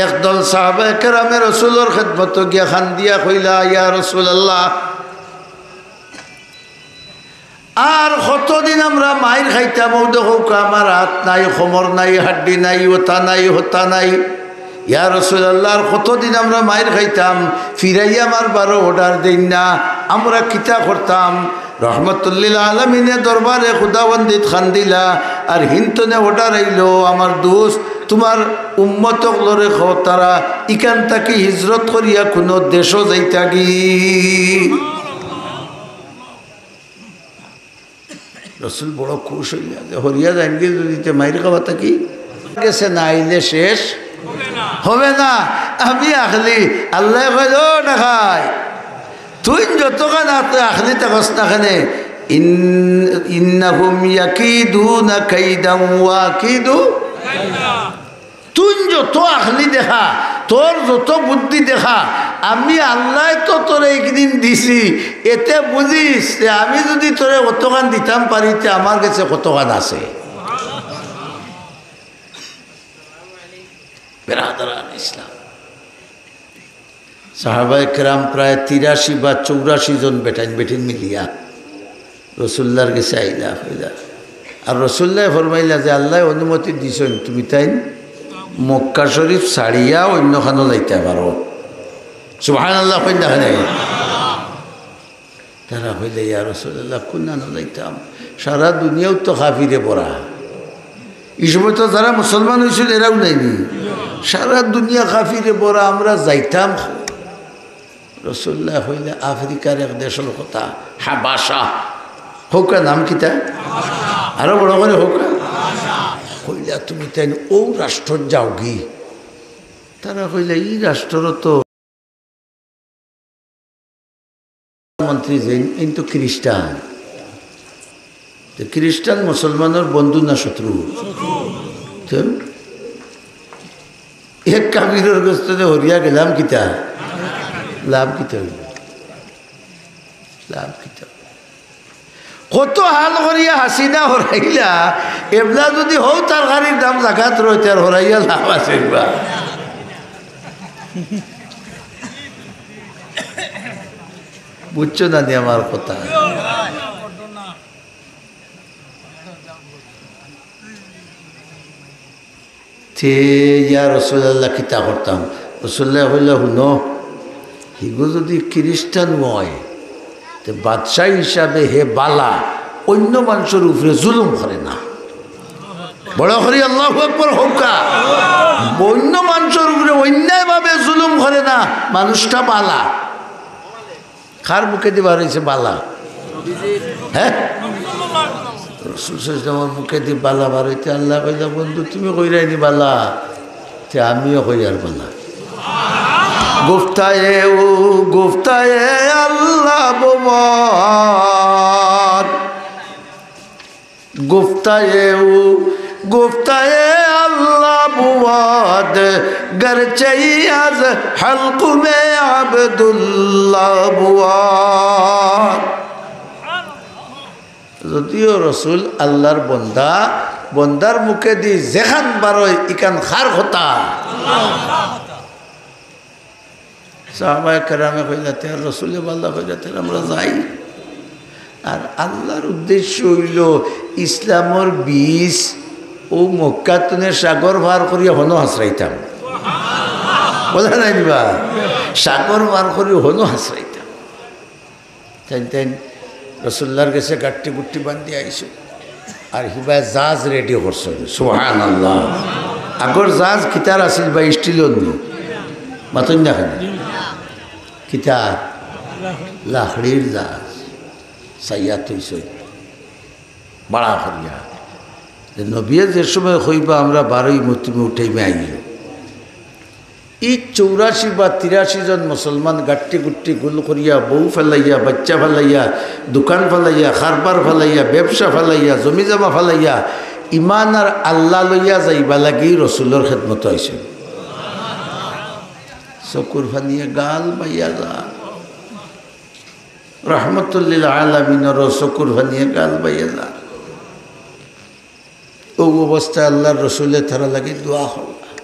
একদল সাহাবায়ে কেরামে রসুলর খেদমতো গিয়া কান্দিয়া কইলা, ইয়া রাসুলাল্লাহ, আর কতদিন আমরা মাইর খাইতাম? অউ দেখউক্কা, আমার আত নাই, কমর নাই, হাড্ডি নাই, অতা নাই, হতা নাই। ইয়া রাসুলাল্লাহ, আর কতদিন আমরা মাইর খাইতাম? ফিরাইয়া আমার বারো order দেইন না, আমরা কিতা করতাম? রহমতুল্লিল আলামিনে দরবারে খুদাবন্দিত কান্দিলা, আর হিনতনে order আইলো, আমার দোস্ত, তুমার উম্মত অকলরে কও, তারা ইখান থাকি হিজরত করিয়া কুনু দেশো যাইতাগি। রসুল বড় খুশ অইলা যে, হরিয়া যাইমগি যুদি তে মাইর খাওয়া থাকি। গেছে না আইলে শেষ হবে না। আমি আখলি, আল্লায় কইল, ও না খাই, তুই যতখান আত-, আখলি থাকস না কেনে, ইন-, ইন্নাহুম ইয়াকিদুনা কাইদান ওয়া আকিদু। তুই যত আখলি দেখা, তোর যত বুদ্ধি দেখা, আমি আল্লায় তো তোরে একদিন দিছি, এতে বুঝিস যে আমি যুদি তোরে অতখান দিতাম পারি, তে আমার গেছে কতখান আছে। বেরাদরান ইসলাম, সাহাবায়ে কেরাম প্রায় তিরাশি বা চৌরাশি জন বেটাইন বেটিন মিলিয়া রসুল্লার গেছে আইলা, কইলা। আর রসুল্লায় ফরমাইলা যে, আল্লায় অনুমতি দিছইন, তুমি তাইন মক্কা শরিফ ছাড়িয়া অইন্যখানো যাইতা পারো। সুবহানাল্লাহ কইন না কেনে? তারা কইলা, ইয়া রাসুলাল্লাহ, কুনানো যাইতাম? সারা দুনিয়াউ তো কাফিরে ভরা। ই সময় তো যারা মুসলমান অইছইন, এরাউ নাইনি? সারা দুনিয়া কাফিরে ভরা, আমরা যাইতাম। রসুল্লায় কইলা, আফ্রিকার এক দেশর কথা, হাবাশা। কউক্কা নাম কিতা? আরো বড় করি কউক্কা। কইলা, তুমি তাইন অউ রাষ্ট্রত যাওগি। তারা কইলা, ই রাষ্ট্রর তো মন্ত্রী যেইন, এইন তো খ্রিস্টান। তে খ্রিস্টান মুসলমানর বন্ধু না শত্রু? তে এক কাফিরর গেছ থনে হরিয়া গেলাম কিতা? লাভ কিতা অইল? লাভ কিতা? কত হাল করিয়া হাসিনা হরাইলা, এবলা যুদি হউ তরকারির দাম জাগাত রয়, তে আর হরাইয়া লাভ আছে বা? বুঝছো না নি আমার কথা? তে ইয়া রাসুলাল্লাহ, কিতা করতাম? রাসুল্লায় কইলা, হুনো, হিগু যুদি খ্রিস্টান অয়, তে বাদশা হিসাবে হে বালা, অইন্য মানষর উপরে জুলুম করে না। বড় করি আল্লাহু আকবার কউক্কা। অইন্য মানষর উপরে অন্যায়ভাবে জুলুম করে না, মানুষটা বালা। কার মুখেদি বার অইছে বালা? হে? রসুল সাল্লাল্লাহু আলাইহি ওয়াসাল্লামর মুখেদি বালা বার অইতে আল্লায় কইলা, বন্ধু, তুমি কইরায়নি বালা, তে আমিও কইয়ার বালা। گفتہ او، گفتہ اللہ بود. گفتہ او، گفتہ اللہ بود، گرچہ از حلقوم عبداللہ بود. যদিও রসুল আল্লার বন্দা, বন্দার মুখেদি যেখান বারয়, ইখান কার কথা? সাহাবায়ে কেরামে কইলা, তে রসুলে বালা কইলা, তে আমরা যাই। আর আল্লাহর উদ্দেশ্য অইলো ইসলামর বীজ অউ মক্কা তনে সাগর পার করিয়া হনো হাসরাইতাম। বুঝা নাই নিবা? সাগর পার করি হনো হাসরাইতাম। তাইন তাইন রসুল্লার গেছে গাট্টি গুট্টি বান্ধি আইছে। আর হিবায় জাহাজ ready করছে। সুবহানাল্লাহ। আগর জাহাজ কিতার আছিল বা? স্টিলর নি? মাতইন না কেনে? কিতার? লাকড়ির জাহাজ। সাইয়া থইছে বাড়া করিয়া। যে নবিয়ে যে সময় কইবা, আমরা বারোই মতিমে উঠাইমে আইও। ই চৌরাশি বা তিরাশি জন মুসলমান গাট্টি গুট্টি গুল করিয়া, বউ ফালাইয়া, বাইচ্চা ফালাইয়া, দোকান ফালাইয়া, কারবার ফালাইয়া, ব্যবসা ফালাইয়া, জমিজমা ফালাইয়া, ইমান আর আল্লাহ লইয়া যাইবা লাগি রসুলর খেদমতো আইছে। চকুর পানিয়ে গাল বাইয়া যার। রহমতুল্লিল আলামিনরও চকুর পানিয়ে গাল বাইয়া যার। অউ অবস্থায় আল্লাহর রসুলে তারার লাগি দোয়া করলা।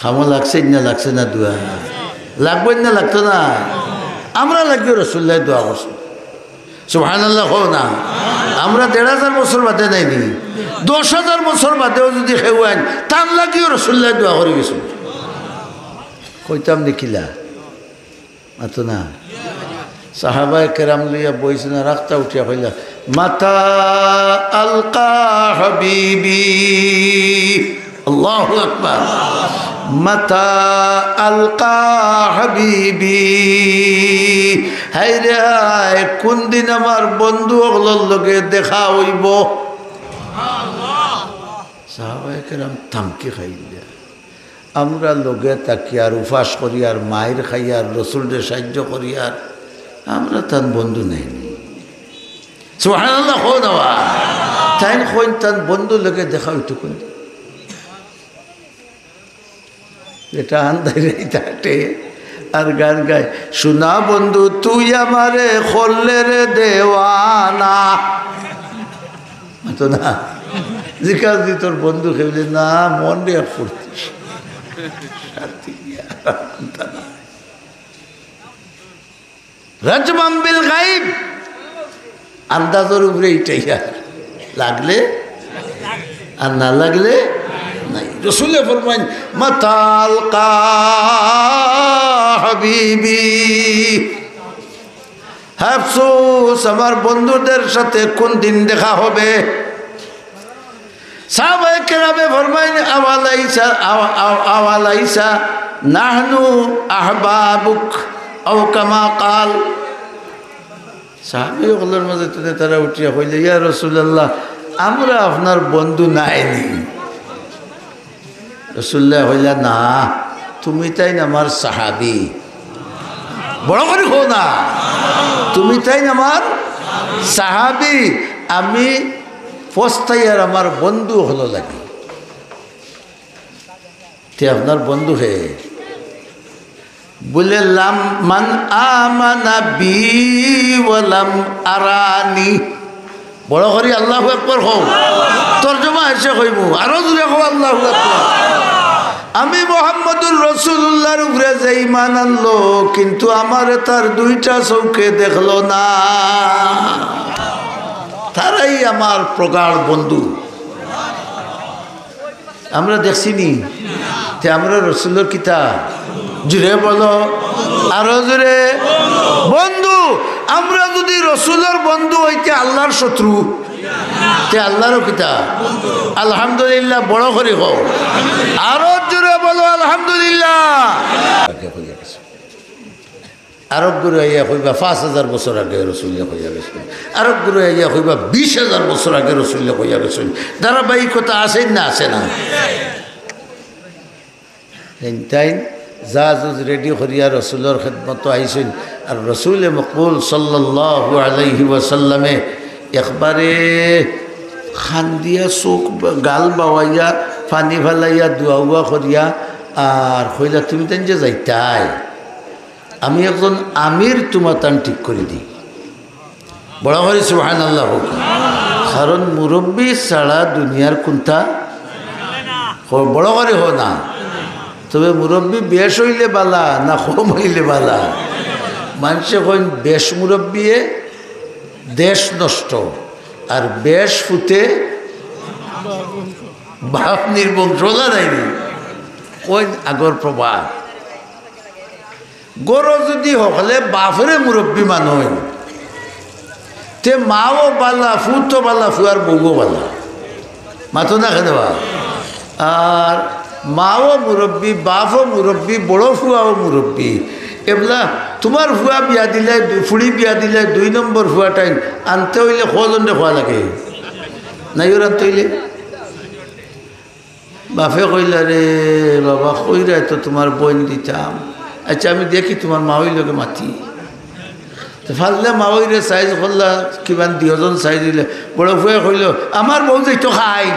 কামো লাগছে না, লাগছে না দোয়া? লাগবো না, লাগতো না? আমরার লাগিও রসুল্লায় দোয়া করছে। সুবহানাল্লাহ কও না। আমরা দেড় হাজার বছর বাদে নায় নি, দশ হাজার বছর বাদেও যুদি কেউ আইন, তান লাগিও রসুল্লায় দোয়া করি গেছইন। কইতাম দেখিলা। মাতো না। সাহাবায়ে কেরাম লইয়া বইছইন, আর আখতা উঠিয়া কইলা, "মাতা আলকা হাবিবি।" আল্লাহু আকবার। "মাতা আলকা হাবিবি।" হায় রে হায়, কুন দিন আমার বন্ধু অকলর লগে দেখা অইবো? সাহাবায়ে কেরাম থামকি খাইলা। আমরা লগে থাকিয়ার, উপাস করিয়ার, মাইর খাইয়ার, রসুলরে সাহায্য করিয়ার, আমরা তান বন্ধু নায় নি। সুবহানাল্লাহ কও না বা। তাইন কইন তান বন্ধু লগে দেখা অইতো কুন দিন? এটা আন্দাইরে ইতা আটে আর গান গায়, "সোনা বন্ধু তুই আমারে করলে রে দেওয়ানা।" মাতো না। জিকার দি তোর বন্ধু কেউলে না, মন রে এক ফুর্তি। শান্তি দিয়া। রাজমান বিল গাইব। আন্দাজর উপরে ইটাইয়া। লাগলে আর না লাগলে নাই। রসুলে ফরমাইন, "মাতা আলকা হাবিবি।" আফসোস, আমার বন্ধুদের সাথে কোন দিন দেখা হবে? সাহাবায়ে কেরামে ফরমাইন, "আওয়ালাইসা, আওয়া-, আওয়া-, আওয়ালাইসা নাহনু আহবাবুক?" আও কামা কাল। সাহাবী অকলর মাঝে তনে তারা উঠিয়া কইলা, "ইয়া রাসূলুল্লাহ, আমরা আপনার বন্ধু নায় নি?" রাসূলুল্লায় কইলা, "না, তুমি তাইন আমার সাহাবী।" বড় করি কও না, "তুমি তাইন আমার সাহাবী।" আমি পস্তাইয়ার আমার বন্ধু অকলর লাগি। তে আপনার বন্ধু হে? বলে, "লাম মান আমানা বি ওয়া লাম আরানি।" বড় করি আল্লাহু আকবার কও। তর্জমা হেষে কইমু, আরো জোরে কও আল্লাহু আকবার। আমি মুহাম্মদুর রাসূলুল্লাহর উপরে যে ঈমান আনলো, কিন্তু আমারে তার দুইটা চউখে দেখলো না, তারাই আমার প্রগাঢ় বন্ধু। আমরা দেখছি নি? তে আমরা রসুলর কিতা? জোরে বলো, আরো জোরে। বন্ধু, আমরা যদি রসুলর বন্ধু অইতে আল্লাহর শত্রু, তে আল্লাহরও কিতা? আলহামদুলিল্লাহ, বড় করি কও। আরো জোরে বলো, আলহামদুলিল্লাহ। আরক গুরু আইয়া কইবা, "পাঁচ হাজার বছর আগে রসুলে কইয়া গেছইন।" আরক গুরু আইয়া কইবা, "বিশ হাজার বছর আগে রসুলে কইয়া গেছইন।" ধারাবাহিকতা আছে না, আছে না? তাইন তাইন জাহাজ উজ ready করিয়া রসুলর খেদমতো আইছইন। আর রসুলে মকবুল সাল্লাল্লাহু আলাইহি ওয়াসাল্লামে একবারে কান্দিয়া চউখ বা-, গাল বাওয়াইয়া, পানি ফালাইয়া, দোয়া উয়া করিয়া, আর কইলা, "তুমি তাইন যে যাইতায়, আমি একজন আমির তুমাতান ঠিক করি দি।" বড় করি সুবহানাল্লাহ কও। কারণ মুরব্বি ছাড়া দুনিয়ার কুন্তা, কও, বড় করি কও না। তবে মুরব্বি বেশ অইলে বালা না কম অইলে বালা? মানষে কইন বেশ মুরব্বিয়ে, দেশ নষ্ট, আর বেশ ফুতে বাপ নির্বংশ, অলা নায়নি? কইন আগর প্রবাদ। ঘরো যুদি হকলে বাপরে মুরব্বি মানইন, তে মাও বালা, ফুতো বালা, ফুয়ার বউও বালা। মাতো না কেনে বা? আর মাও মুরব্বি, বাপও মুরব্বি, বড় ফুয়াও মুরব্বি। এবলা তুমার ফুয়া বিয়া দিলে, দু-, ফুড়ি বিয়া দিলে, দুই নম্বর ফুয়াটাইন আনতে অইলে কয়জনরে কওয়া লাগে? নাইওর আনতে অইলে? বাপে কইলা, "রে বাবা, কইরায় তো তুমার বইন দিতাম। আইচ্ছা, আমি দেখি তুমার মাওইর লগে মাতি।" তো ফাললে মাওইরে সাইজ করলা, কিমান দুইজন সাইজ অইলে, বড় ফুয়ায় কইলো, "আমার বউ যাইতো খাই।"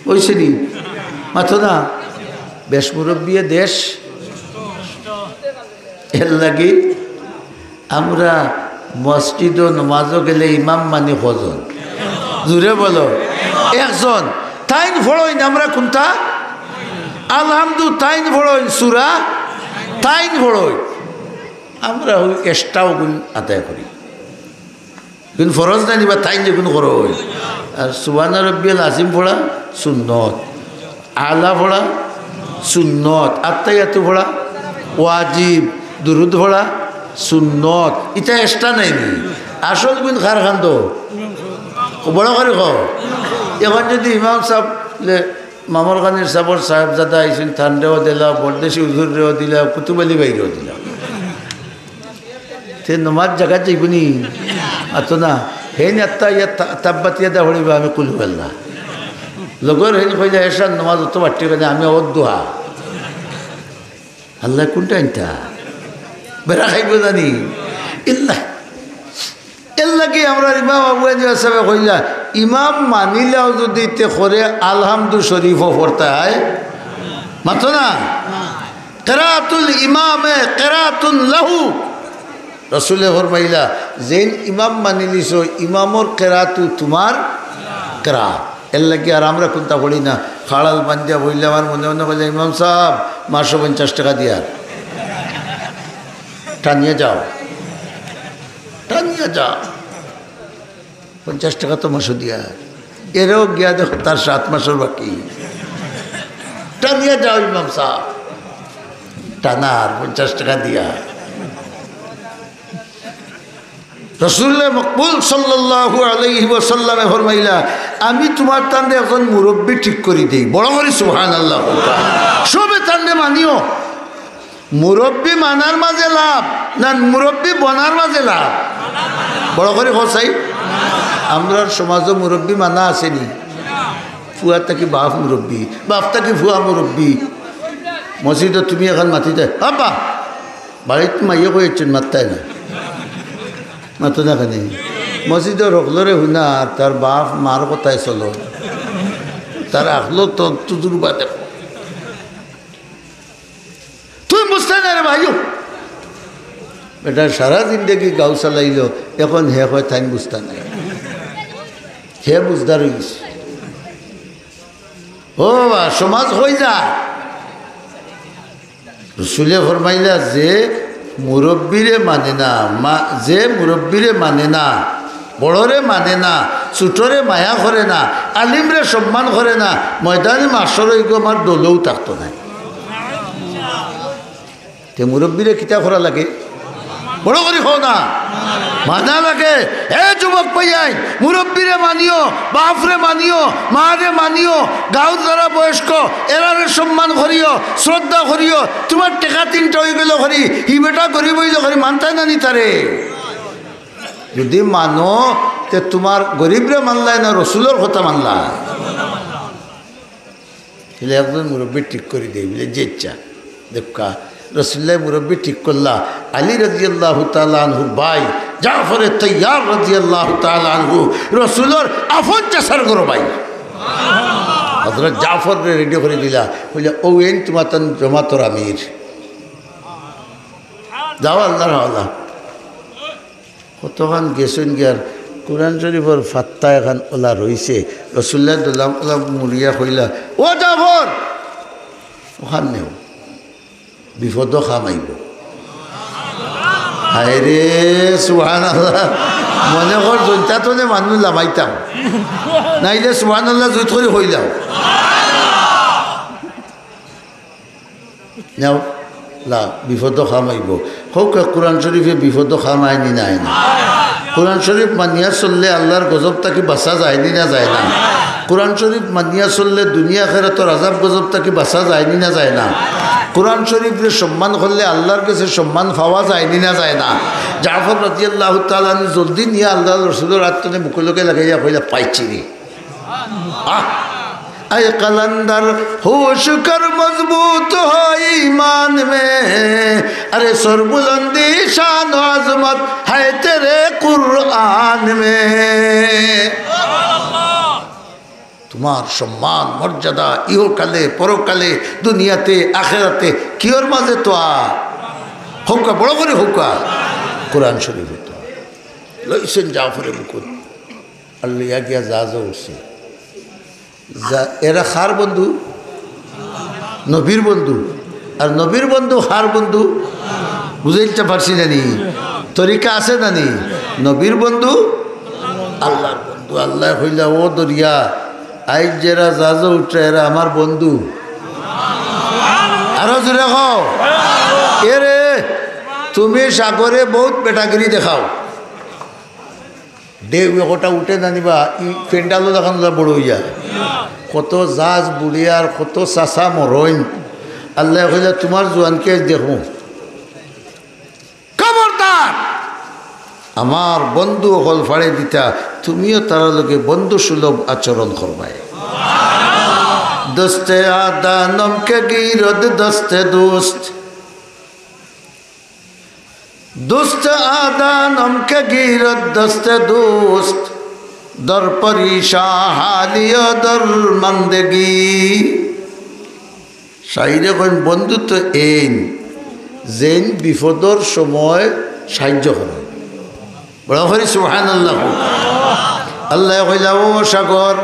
অইছে নি? মাতো না? বেশ মুরব্বিয়ে দেশ। এরলাগি আমরা মসজিদো নমাজো গেলে ইমাম মানি কয়জন? জুরে বলো। একজন। তাইন পড়ইন, আমরা কুনটা? আলহামদু তাইন পড়ইন, সুরা তাইন পড়ইন। আমরা অউ extra অগুন আদায় করি। কিন্তু ফরজ নায়নি বা, তাইন যেগুন করইন। আর সুবহানা রব্বিয়াল আজিম পড়া সুন্নত, আলা পড়া সুন্নত, আত্তাহিয়াতু পড়া ওয়াজিব, দুরুদ পড়া সুন্নত। ইতা extra নায়নি? আসল গুন কার কান্দো? বড় করি কও। অখন যুদি ইমাম সাব লে, মামর কানির সাবর সাহেবজাদা আইছইন, তানরেও দিলা, বরদেশি হুজুররেও দিলা, কুতুব আলী ভাইরেও দিলা। তে নমাজ জাগাত যাইবো নি? আতো না। হেইন আত্তাহিয়াত তা-, তাব্বাত ইয়াদা পড়িবা, আমি কুলহু আল্লাহ। লগর হেইন কইলা, "এশার নমাজ অত বাট্টি কেনে, আমি অত দোয়া।" আল্লায় কুনটা আনতা? বেড়া খাইবো জানি। ইল্লা। এরলাগি আমরার ইমাম আবু হানিফা সাবে কইলা, ইমাম মানিলাও যুদি তে করে আলহামদু শরীফও পড়তায়, মাতো না? কেরাতুল ইমামে কেরাতুন লাহু। রসুলে ফরমাইলা, যেইন ইমাম মানিলিছো, ইমামর কেরাতু তুমার কেরাত। এরলাগি আর আমরা কুনতা পড়ি না, খাড়াল বান্ধিয়া বইলে আমার মনে মনে কইলে, "ইমাম সাব, মাসো পঞ্চাশ টেকা দিয়ার, টানিয়া যাও।" টানিয়া যা। পঞ্চাশ টেকা তো মাসো দিয়া। এরেও গিয়া দেখো তার সাত মাসর বাকি। টানিয়া যাও ইমাম সাব। টানার পঞ্চাশ টেকা দিয়া। রসুলে মকবুল সাল্লাল্লাহু আলাইহি ওয়াসাল্লামে ফরমাইলা, "আমি তুমার তানরে একজন মুরব্বি ঠিক করি দেই।" বড় করি সুবহানাল্লাহ। সবে তানরে মানিও। মুরব্বি মানার মাঝে লাভ না মুরব্বি বনার মাঝে লাভ? বড় করি কও চাই। আমরার সমাজো মুরব্বি মানা আছে নি? ফুয়া থাকি বাপ মুরব্বি, বাপ থাকি ফুয়া মুরব্বি। মসজিদো তুমি অখন মাতিতায়, "আব্বা, বাড়িত মাইয়ে কইছইন, মাততায় না।" মাতো না কেনে? মসজিদর হকলরে হুনা, তার বাপ মার কথায় চলো, তার আখলো তো তুজুরবা দেখো। তুমি বুঝতায় না রে ভাইও। বেটা সারা জিন্দেগি গাঁও চালাইলো, অখন হে কয় তাইন বুঝতা না। হে বুঝদার অইগেছে। ও বা, সমাজ কই যায়? রসুলে ফরমাইলা, যে মুরব্বিরে মানে না, মা-, যে মুরব্বিরে মানে না, বড়রে মানে না, ছোটরে মায়া করে না, আলিমরে সম্মান করে না, ময়দানে মাশরো ইগু আমার দলেও থাকতো নায়। তে মুরব্বিরে কিতা করা লাগে? বড় করি কও না। মানা লাগে। এ যুবক ভাইয়াইন, মুরব্বিরে মানিও, বাপরে মানিও, মারে মানিও, গাঁওর যারা বয়স্ক, এরারে সম্মান করিও, শ্রদ্ধা করিও। তুমার টেকা তিনটা অইগেলো করি, হি বেটা গরিব অইলো করি, মানতায় না নি তারে? যুদি মানো, তে তুমার গরিবরে মানলায় না রসুলর কথা মানলায়? তাইলে একজন মুরব্বি ঠিক করি দেই, বুলে, "জি আচ্ছা।" দেখউক্কা, রসুল্লায় মুরব্বি ঠিক করলা, আলী রাদিয়াল্লাহু তাআলা আনহুর ভাই, জাফরে তৈয়ার রাদিয়াল্লাহু তাআলা আনহু, রসুলর আফন চাচার ঘরর ভাই। হযরত জাফররে ready করি দিলা, কইলা, "অউ এইন তুমার তান জমাতর আমির। যাও আল্লার হাওলা।" কতখান গেছইন গিয়ার, কোরআন শরীফর পাতা এখান ওলা রইছে। রসুল্লাহ দোলাম ওলা মুড়িয়া কইলা, "ও জাফর, অখান নেও, বিপদো কাম আইবো।" হায় রে, সুবহানাল্লাহ। মনে কর জৈন্তা তনে মানুষ লামাইতাম, নাইলে সুবহানাল্লাহ জুইত করি কইলাম। নেও, লা, বিপদ খাম আইব। হউক, কোরআন শরীফে বিপদ খাম আয়নি না আয় না? কোরআন শরীফ মানিয়া চললে আল্লাহর গজব থাকি বাঁচা যায়নি না যায় না? কোরআন শরীফ মানিয়া চললে দুনিয়া আখেরাতর আজাব গজব থাকি বাঁচা যায়নি না যায় না? কোরআন শরীফরে সম্মান করলে আল্লাহর গেছে সম্মান পাওয়া যায়নি না যায় না? জাফর রাদিয়াল্লাহু তাআলা আনহু জলদি নিয়া আল্লাহর রসুলর আত তনে বুকর লগে লাগাইয়া কইলা, "পাইছি রে।" আহ! اے قلندر ہوش کر مضبوط ہو ایمان میں، ارے سربلندی شان و عظمت ہے تیرے قرآن میں۔ তোমার সম্মান মর্যাদা ইহকালে পরকালে দুনিয়াতে আখেরাতে কিওর মাঝে তো আর হউকা, বড় করি হউকা, কোরআন শরীফে তো লইছেন জাফরে বুকুত। আর লইয়া গিয়া জাহাজও উঠছে। যা-, এরা কার বন্ধু? নবীর বন্ধু। আর নবীর বন্ধু কার বন্ধু? বুঝাইতে পারছি না নি? তরিকা আছে না নি? নবীর বন্ধু আল্লাহর বন্ধু। আল্লায় কইলা, "ও দরিয়া, আইজ যেরা জাহাজও উঠরা, এরা আমার বন্ধু।" আরো জোরে কও, "এরে, তুমি সাগরে বউত বেটাগিরি দেখাও।" ঢেউ একটা উঠে না নি বা, ই ফেন্ডালো দেখান যায় বড় অইয়া। কত জাহাজ বুড়িয়ার, কত চাচা মরইন। আল্লায় কইলা, "তোমার জুয়ানকে আইজ দেখমু। খবরদার, আমার বন্ধু অকল ফাড়ি দিতা, তুমিও তারার লগে বন্ধু সুলভ আচরণ করবায়।" دوست آدانم که گیرد دست دوست، دوست آدانم که گیرد دست دوست، در پریشان حالی و درماندگی। শাইরে কইন, বন্ধুত্ব এইন, যেইন বিপদর সময় সাহায্য করে। বড় করি সুবহানাল্লাহ। আল্লায় কইলা, ও সাগর,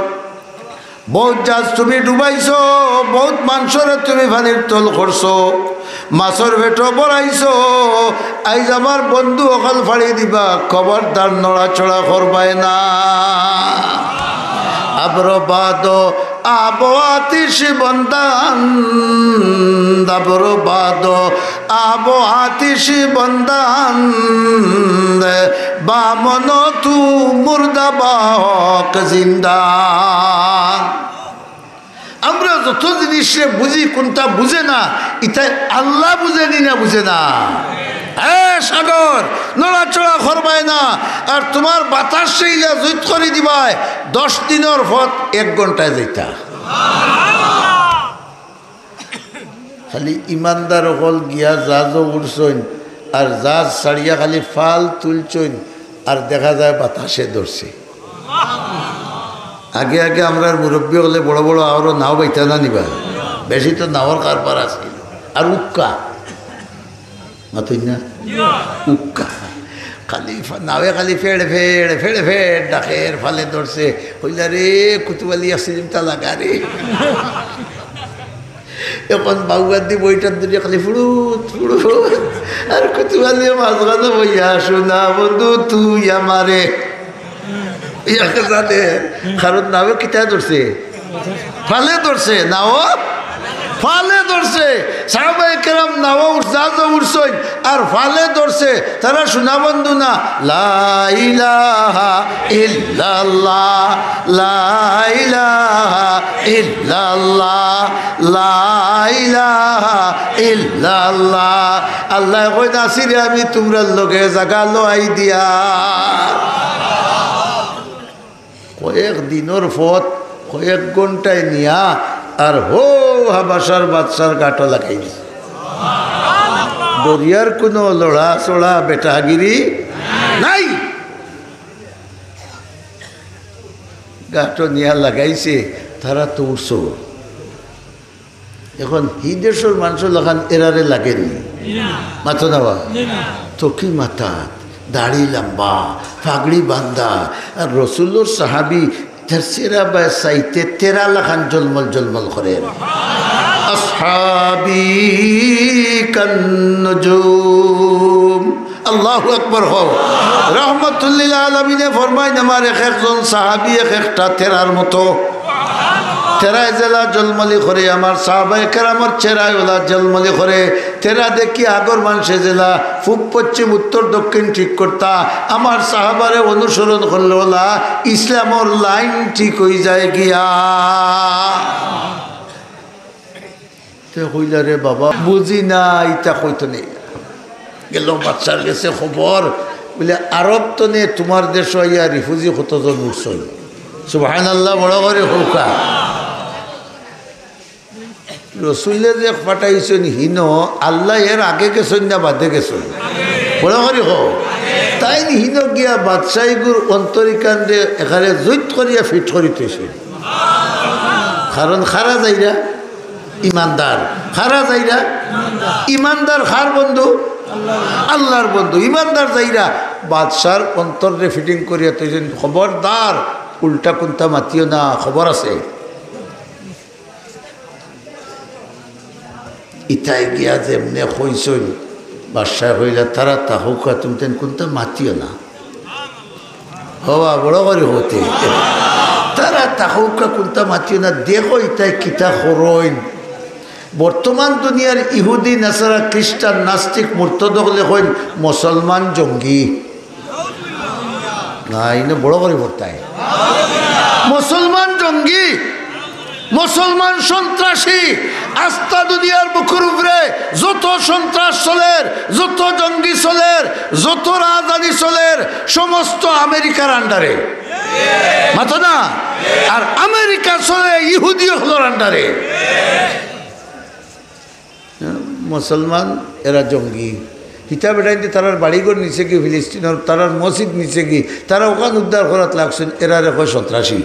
বউত জাহাজ তুমি ডুবাইছো, বউত মানষরে তুমি পানির তল করছো, মাছর পেটো ভরাইছো, আইজ আমার বন্ধু অকল ফাড়ি দিবা, খবরদার নড়াচড়া করবায় না। আবর বাদ আব আতিশ বন্দান, আবর বাদ আব আতিশ বন্দান, বামন তু মুর্দা বাহক জিন্দা। আমরা যত জিনিসরে বুঝি, কুনটা বুঝে না, ইতায় আল্লাহ বুঝে নি না, বুঝে না? এ সাগর, নড়াচড়া করবায় না। আর তোমার বাতাসরে ইলা জুইত করি দিবায়, দশ দিনর পথ এক ঘন্টায় যাইতা। খালি ইমানদার অকল গিয়া জাহাজও উঠছইন, আর জাহাজ ছাড়িয়া খালি ফাল তুলছইন, আর দেখা যায় বাতাসে ধরছে। আগে আগে আমরার মুরব্বি অকলে বড় বড় আওরো নাও বাইতা না নি বা, বেশি তো নাওর কারবার আছিল। আর উক্কা, মাতইন না? উক্কা। খালি ফা-, নাওয়ে খালি ফেড় ফেড়, ফেড় ফেড় ডাকের, ফালে ধরছে। কইলা, "রে, কুতুব আলী, এক সিলিমটা লাগা রে।" এখন বাউগার দি বইটার দূরে খালি ফুড়ুত, ফুড়ুত। আর কুতুব আলী মাঝখানো বইয়া, "শোনা বন্ধু, তুই আমারে।" ইয়াকে জানে, কারণ নাওয়ে কিতায় ধরছে? ফালে ধরছে, নাও ফালে ধরছে। সাহাবায়ে কেরাম নাও উঠ-, জাহাজও উঠছইন, আর ফালে ধরছে। তারা শোনা বন্ধু না, লা ইলাহা ইল্লাল্লাহ, লা ইলাহা ইল্লাল্লাহ, লা ইলাহা ইল্লাল্লাহ। আল্লায় কইন, "আছি রে আমি তুমরার লগে, জাগা লওয়াই দিয়া।" কয়েক দিনর পথ কয়েক ঘন্টায় নিয়া আর হো হাবাসার বাদশার গাটো লাগাই দিছে। দরিয়ার কুনু লড়াচড়া বেটাগিরি নাই। গাটো নিয়া লাগাইছে, তারা তো উঠছো। এখন হি দেশর মানষর লাখান এরারে লাগে নি? মাতো না বা? তকি মাথাত, দাড়ি লম্বা, পাগড়ি বান্ধা, আর রসুলর সাহাবি, তার চেহারা বায় চাইতে তেরা লাখান জলমল জলমল করের। আসহাবি কান্নুজুম, আল্লাহু আকবার কও। রহমতুল্লিল আলামিনে ফরমাইন, আমার এক একজন সাহাবী এক একটা তেরার মতো। তেরায় যেলা জলমলি করে, আমার সাহাবায়ে কেরামর চেহারায় ওলা জলমলি করে। তেরা দেখি আগর মানষে যেলা পূব পশ্চিম উত্তর দক্ষিণ ঠিক করতা, আমার সাহাবারে অনুসরণ করলে ওলা ইসলামর লাইন ঠিক অই যায় গিয়া। তে কইলা, "রে বাবা, বুঝি না, ইতা কইতো নি।" গেল বাদশার গেছে খবর, বুলে, "আরব তনে তুমার দেশো আইয়া রিফুজি কতজন উঠছইন?" সুবহানাল্লাহ, বড় করি কউক্কা। রসুলে যে পাঠাইছইন হিনো, আল্লায় এর আগে গেছইন না বাদে গেছইন? বড় করি কও। তাইন হিনো গিয়া বাদশাইগুর অন্তরিকানরে এখানে জুইত করিয়া ফিট করি থইছইন। কারণ কারা যাইরা? ইমানদার। কারা যাইরা? ইমানদার। কার বন্ধু? আল্লার বন্ধু। ইমানদার যাইরা। বাদশার অন্তররে ফিটিং করিয়া থইছইন, খবরদার উল্টা কুন্তা মাতিও না, খবর আছে। ইতায় গিয়া যেমনে কইছইন, বাদশায় কইলা, "তারা থাকউক্কা, তুমি তেন কুন্তা মাতিও না।" হবা, বড় করি কও তে। "তারা থাকউক্কা, কুন্তা মাতিও না, দেখো ইতায় কিতা করইন।" বর্তমান দুনিয়ার ইহুদি, নাসারা, খ্রিস্টান, নাস্তিক, মুরতদ অকলে কইন, "মুসলমান জঙ্গি।" না, ইনো বড় করি পড়তায়। মুসলমান জঙ্গি, মুসলমান সন্ত্রাসী, আস্তা দুনিয়ার বুকুর উপরে যত সন্ত্রাস চলের, যত জঙ্গি চলের, যত রাজধানী চলের, সমস্ত আমেরিকার আন্ডারে। মাতো না? আর আমেরিকা চলে ইহুদি অকলর আন্ডারে। মুসলমান এরা জঙ্গি। হিতা বেটাইন্তে তারার বাড়িঘর নিছে গি ফিলিস্তিনর, তারার মসজিদ নিছে গি, তারা অখান উদ্ধার করাত লাগছইন, এরারে কয় সন্ত্রাসী।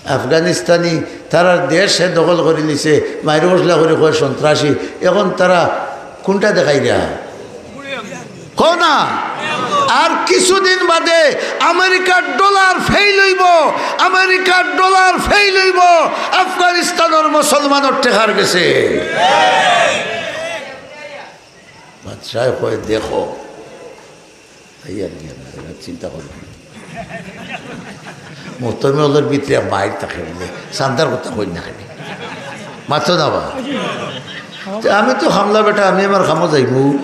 আফগানিস্তানি তারার দেশ হে দখল করি নিছে, মাইর মশলা করি কয় সন্ত্রাসী। এখন তারা কুনটা দেখাইরা? কও না। আর কিছুদিন বাদে আমেরিকার ডলার ফেইল অইবো, আমেরিকার ডলার ফেইল অইবো আফগানিস্তানর মুসলমানর টেকার গেছে। বাদশায় কয়, "দেখো।" এই আর কি, আপনারা চিন্তা করবেন। মোহতরমে অকলর ভিতরে মাইর থাকে বুলে, চান্দার কথা কই না কেনে? মাতো না বা। তে আমি তো হামলা বেটা, আমি আমার কামো যাইমু।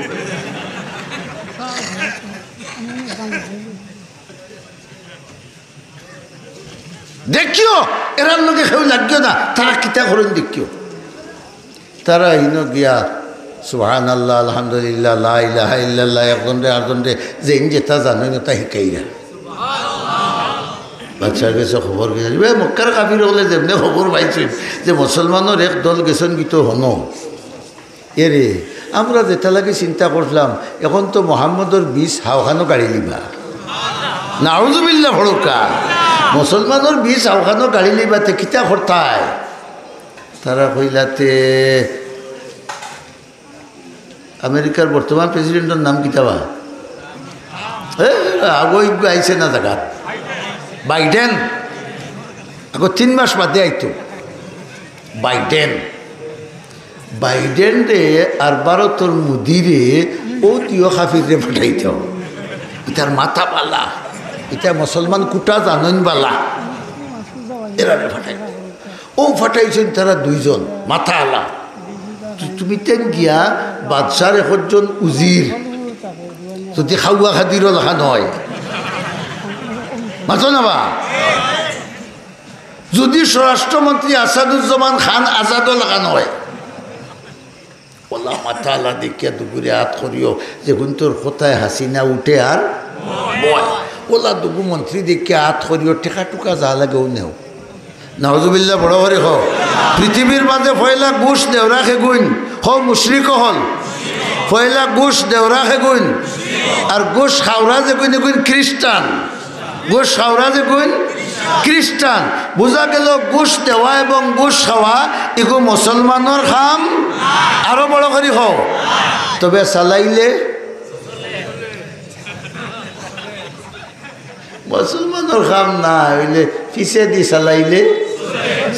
দেখিও, এরার লগে কেউ লাগিও না, তারা কিতা করইন দেখিও। তারা হিনো গিয়া সুবহানাল্লাহ, আলহামদুলিল্লাহ, লা ইলাহা ইল্লাল্লাহ, একজনরে আরজনরে যেইন যেটা জানইন ওটা হিকাইরা। বাদশার গেছে খবর গেছে, এ মক্কার কাফির অকলে যেমনে খবর পাইছইন যে মুসলমানর এক দল গেছইন গিতো হনো। এরে, আমরা যেটা লাগি চিন্তা করলাম, এখন তো মোহাম্মদর বিষ হাওখানো গাড়ি লিবা। নাউজুবিল্লাহ পড়উক্কা। মুসলমানর বিষ হাওখানো গাড়ি লিবা, তে কিতা করতায়? তারা কইলা তে, আমেরিকার বর্তমান প্রেসিডেন্টর নাম কিতা বা? এ, আগো ইগু আইছে না জাগাত। বাইডেন। আগো তিন মাস বাদে আইতো। বাইডেন। বাইডেনরে আর ভারতর মোদিরে অউ দুইও কাফিররে পাঠাইতাম। ইতার মাথা বালা, ইতা মুসলমান কুটা জানইন বালা, এরারে পাঠাইতাম। অউ পাঠাইছইন তারা দুইজন, মাথা আলা। তু-, তুমি তেন গিয়া বাদশার একজন উজির, যদি খাওয়া খাদিরও লাখান অয়, মাতো না বা? যদি স্বরাষ্ট্রমন্ত্রী আসাদুজ্জামান খান আজাদও লাখান অয়, অলা মাথা আলা দেখিয়া দুগুরে আত করিও, যেগুন তোর কথায় হাসিনা উঠে আর বয়। অলা দুগু মন্ত্রী দেখিয়া আত করিও, টেকা টুকা যা লাগেও নেও। নাউজুবিল্লাহ বড় করি কও। পৃথিবীর মাঝে পয়লা ঘুষ দেওরা খেগুইন, কও মুশরিক অকল। পয়লা ঘুষ দেওরা খেগুইন, আর ঘুষ খাওরা যেগুইন, এগুইন খ্রিস্টান। ঘুষ খাওরা যেগুইন খ্রিস্টান। বুঝা গেল ঘুষ দেওয়া এবং ঘুষ খাওয়া ইগু মুসলমানর কাম। আরো বড় করি কও। তবে চালাইলে মুসলমানর কাম না, অইলে পিছেদি চালাইলে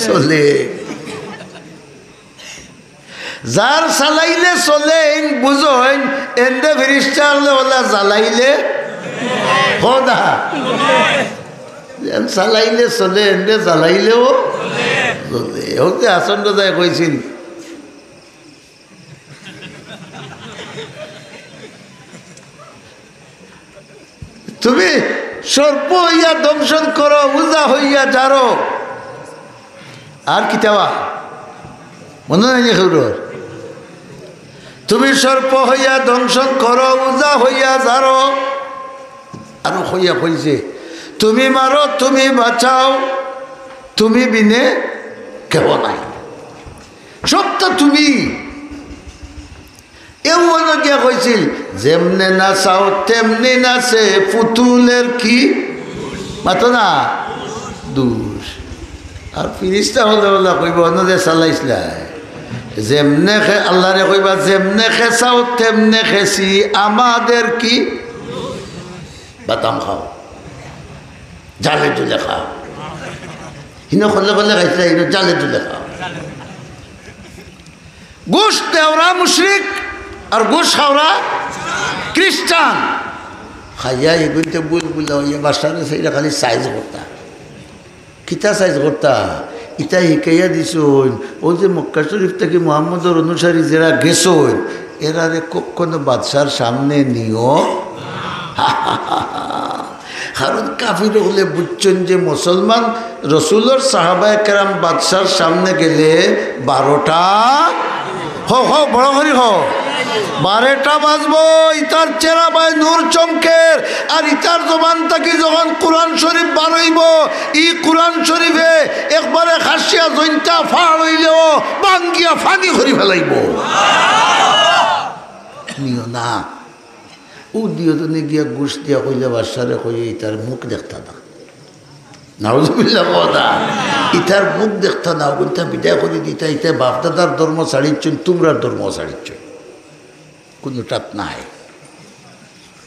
চলে। যার চালাইলে চলে, এইন বুঝইন, এন্দে ফিরিস্তা অকলে অলা জ্বালাইলে খোদা। যেন চালাইলে চলে, এন্দে জ্বালাইলেও চলে। হকতে হাসান রাজায় কইছিল, তুমি সর্প হইয়া দংশন করো, উজা হইয়া জারো। আর কিতা বা? মনো নাই নি কেউরর? তুমি সর্প হইয়া দংশন করো, উজা হইয়া জারো। আরো কইয়া কইছে, তুমি মারো, তুমি বাঁচাও, তুমি বিনে কেহ নাই। সবটা তুমি। এও অনো গিয়া কইছিল, যেমনে নাচাও তেমনে নাচে পুতুলের কি? মাতো না? দুষ। আর ফিরিস্তা অকলে অলা কইবো, অনো যে চালাইছলা। যেমনে খে-, আল্লাহরে কইবা, যেমনে খেছাও তেমনে খেছি, আমাদের কি? বাদাম খাও, জালে জুলে খাও। হিনো খরলে খরলে খাইছলা, হিনো জালে জুলে খাও। ঘুষ দেওরা মুশরিক আর ঘুষ খাওরা খ্রিস্টান। খাইয়া এগুনতে বুলবুলা অইয়া বাদশারে চাইরা খালি সাইজ করতা। কিতা সাইজ করতা? ইতা হিকাইয়া দিছইন, অউ যে মক্কা শরীফ থাকি মুহাম্মদর অনুসারী যেরা গেছইন, এরারে কখনো বাদশার সামনে নিও। কারণ কাফির অকলে বুঝছইন যে মুসলমান রসুলর সাহাবায়ে কেরাম বাদশার সামনে গেলে বারোটা, হো, হো, বড় করি হো, বারোটা বাজবো। ইতার চেহারা বায় নূর চমকের, আর ইতার জবান থাকি যখন কোরআন শরীফ বারইবো, ই কোরআন শরীফে একবারে খাসিয়া জৈন্তা ফাড় অইলেও ভাঙ্গিয়া ফানি করি ফেলাইবো। নিও না। অউ দুইওজনে গিয়া ঘুষ দিয়া কইলা, বাদশারে কইও, ইতার মুখ দেখতা না। নাউজুবিল্লাহ কও না। ইতার মুখ দেখতা না, অগুনতা বিদায় করি দিতা, ইতা বাপদাদার ধর্ম ছাড়িছইন, তুমরার ধর্ম ছাড়িছইন। কুনুটাত নাই।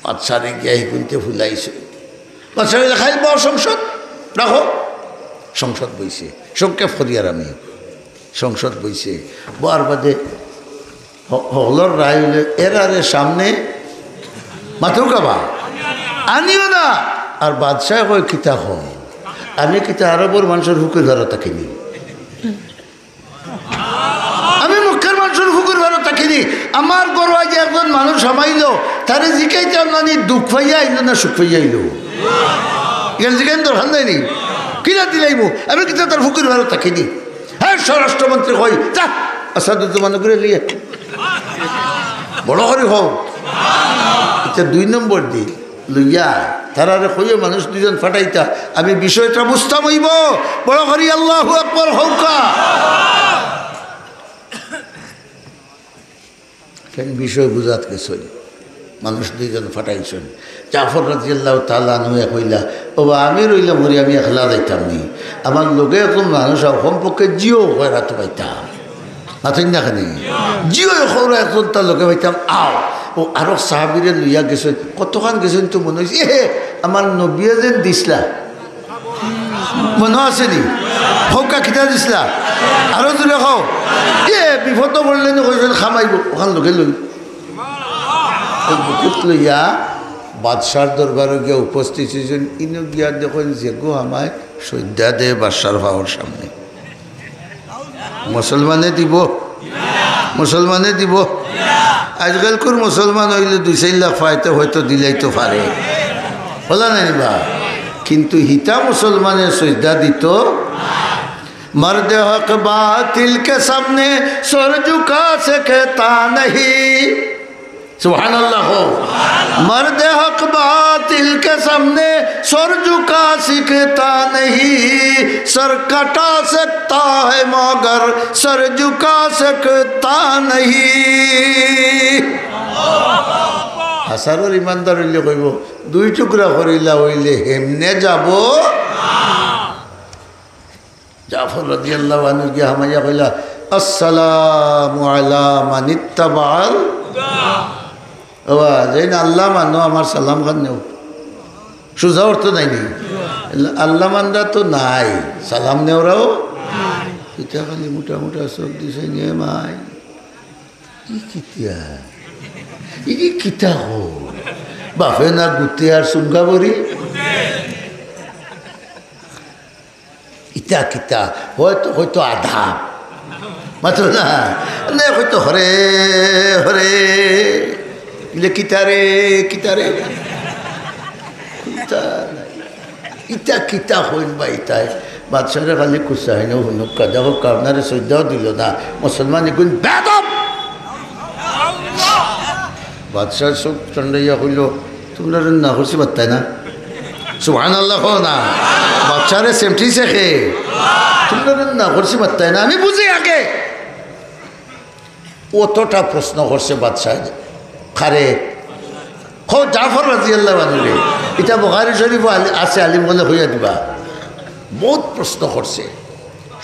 বাদশারে গিয়া হিগুনতে ফুলাইছে। বাদশারে কইলা, "খাইল বও সংসদ, রাখো।" সংসদ বইছে। সংক্ষেপ করি আর আমি। সংসদ বইছে। বওয়ার বাদে হ-, হকলর রায় অইলো, এরারে সামনে মাতউক্কা বা, আনিও না। আর বাদশায় কয়, "কিতা কও? আমি কিতা আরবর মানষর ফুকুর ঘরো থাকিনি? আমি মক্কার মানষর ফুকুর ঘরো থাকিনি? আমার ঘরো আইজ একজন মানুষ হামাইলো, তারে জিকাইতাম না নি দুখ পাইয়া আইলো না সুখ পাইয়া আইলো? ইখান জিকাইন দরকার নাই নি? কিলা দিলাইমু? আমি কিতা তার ফুকুর ঘরো থাকিনি?" হ্যাঁ, স্বরাষ্ট্রমন্ত্রী কয়, "যা, আসাদুজ্জামান অগুরে লইয়া।" বড় করি কও। ইটা দুই নম্বর দিন। লইয়া, তারারে কইও মানুষ দুইজন ফাটাইতা। আমি বিষয়টা বুঝতাম অইবো। বড় করি আল্লাহু আকবার কউক্কা। কেন বিষয় বুঝাত গেছইন। মানুষ দুইজন ফাটাইছইন। জাফর রাদিয়াল্লাহু তাআলা আনহুয়ে কইলা, "ওবা, আমি রইলাম করি, আমি একলা যাইতাম নি। আমার লগে একজন মানুষ আও, কমপক্ষে জিও কইরা তো পাইতাম।" মাতইন না কেনে? জিও কইরা একজন তার লগে পাইতাম, আও। অউ আরক সাহাবীরে লইয়া গেছইন, কতখান গেছইন তো মনো অইছে, এহে, আমার নবীয়ে যেন দিছলা। মনো আছে নি? কউক্কা কিতা দিছলা? আরো জোরে কও। এ, বিপদো পড়লে নি কইছইন, "কামাইবো, অখান লগে লই।" অউ বুকুত লইয়া বাদশার দরবারো গিয়া উপস্থিত অইছইন। ইনো গিয়া দেখইন যেগু হামায় সইজদা দে বাদশার পাওর সামনে। মুসলমানে দিবো? মুসলমানে দিবো? আইজকালকুর মুসলমান অইলে দুই চাইর লাখ পাইতে হয়তো দিলাইতো পারে, অলা নায় নি বা? কিন্তু হিতা মুসলমানে সইজদা দিতো? مرد حق باطل کے سامنے سر جھکا سکتا نہیں۔ সুবহানাল্লাহ কও। مرد حق باطل کے سامنے سر جھکا سکتا نہیں، سر کٹا سکتا ہے مگر سر جھکا سکتا نہیں۔ হাছারর ইমানদার অইলে কইবো, "দুই টুকরা করিলা অইলে হেমনে যাবো।" জাফর রাদিয়াল্লাহু আনহু গিয়া হামাইয়া কইলা, "আসসালামু আলা মানিত্তাবাআল হুদা।" ওবা, যেইন আল্লাহ মানো, আমার সালাম খান নেও। সুজা অর্থ নাই নি? আল্লাহ মানরা তো নাই, সালাম নেওরাও। ইতা খালি মোটা মোটা চোখ দিছে, নে মাই। ই কিতা? ই কিতা কয়? বাফে না গুতে আর সুঙ্গা বড়ি? ইতা কিতা? হয়তো, হয়তো আদাব। মাতো না? না, হয়তো হরে, হরে। ইলে কিতা রে, কিতা রে? কিতা নাই। ইতা কিতা কইন বা ইতায়? বাদশারে খালি কুসাইন, হুনুক্কা, দেখউক্কা, আপনারে সইজদাও দিলো না। মুসলমান ইগুইন বেয়াদব। বাদশার চউখ ঠান্ডা অইয়া কইলো, "তুমরারে না করছি মাততায় না?" সুবহানাল্লাহ কও না। বাদশারে সেমটিছে কে? "তুমরারে না করছি মাততায় না, আমি বুঝি আগে।" অতটা প্রশ্ন করছে বাদশায়। কারে? হো, জাফর রাদিয়াল্লাহু আনহুরে। ইটা বুখারী শরীফো আলি-, আছে, আলিম অকলে কইয়া দিবা। বউত প্রশ্ন করছে।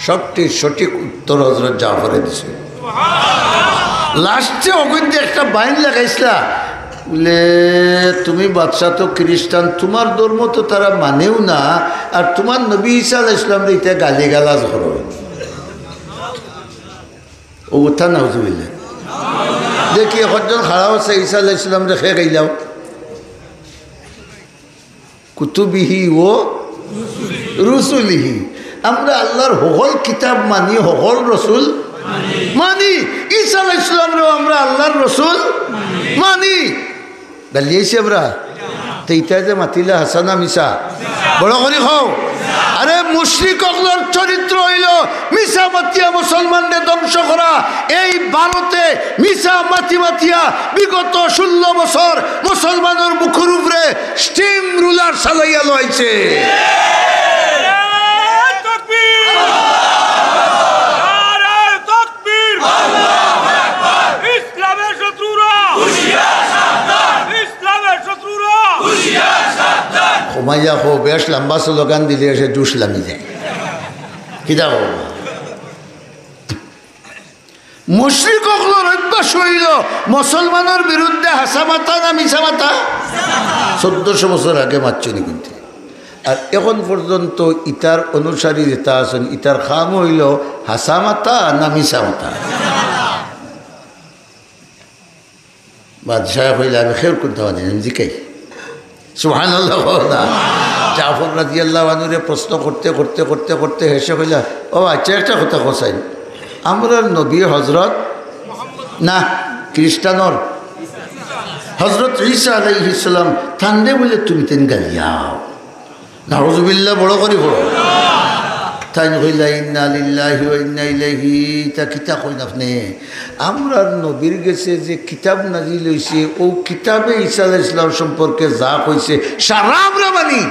সবটির সঠিক উত্তর হযরত জাফরে দিছে। লাস্টে অগুইনতে একটা বাইন লাগাইছলা, বুলে, "তুমি বাদশা তো খ্রিস্টান, তুমার ধর্ম তো তারা মানেও না, আর তুমার নবী ঈসা আলাইহিস সালামরে ইতা গালিগালাজ করো।" ও উঠা নাউজুবিল্লাহ। দেখি একজন খাড়া আছে, ঈসা আলাইহিস সালামরে কে গাইলাও? কুতুবিহি ও রুসুলিহি। আমরা আল্লাহর হকল কিতাব মানি, হকল রসুল মানি। ঈসা আলাইহিস সালামরেও আমরা আল্লাহর রসুল মানি। গালি আইছি আমরা? তে ইতা যে মাতিলা হাছা না মিছা? বড় করি কও। আরে মুশরিক অকলর চরিত্র অইলো মিছা মাতিয়া মুসলমানরে ধ্বংস করা। এই ভারতে মিছা মাতি মাতিয়া বিগত ষোলো বছর মুসলমানর মুখর উপরে steam roller চালাইয়া লইছে। নারায়ে তাকবীর! নারায়ে তাকবীর! ইসলামের শত্রুরা! ইসলামের শত্রুরা! কমাইয়া কও, বেশ লম্বা স্লোগান দিলে এসে জুশ লামি যায়। কিতা কও? মুশরিক অকলর অভ্যাস অইলো মুসলমানর বিরুদ্ধে হাছা মাতা না মিছা মাতা? চৌদ্দশো বছর আগে মাতছইন কিন্তু। আর এখন পর্যন্ত ইতার অনুসারী যেতা আছইন, ইতার কাম অইলো হাছা মাতা না মিছা মাতা? বাদশায় কইলা, "আমি কেউর কুন্তা মাতি না, আমি জিকাই।" সুবহানাল্লাহ কও না। জাফর রাদিয়াল্লাহু আনহুরে প্রশ্ন করতে, করতে, করতে, করতে শেষে কইলা, "ও আচ্ছা, একটা কথা কও চাই, আমরার নবী হযরত না, খ্রিস্টানর হযরত ঈসা আলাইহিস সালাম, তানরে বুলে তুমি তাইন গালিয়াও।" নাউজুবিল্লাহ, বড় করি পড়ো। তাইন কইলা, "ইন্না লিল্লাহি ওয়া ইন্না ইলাইহি।" ইতা কিতা কইন আপনে? আমরার নবীর গেছে যে কিতাব নাজিল অইছে, অউ কিতাবে ঈসা আলাইহিস সালাম সম্পর্কে যা কইছে, সারা আমরা মানি।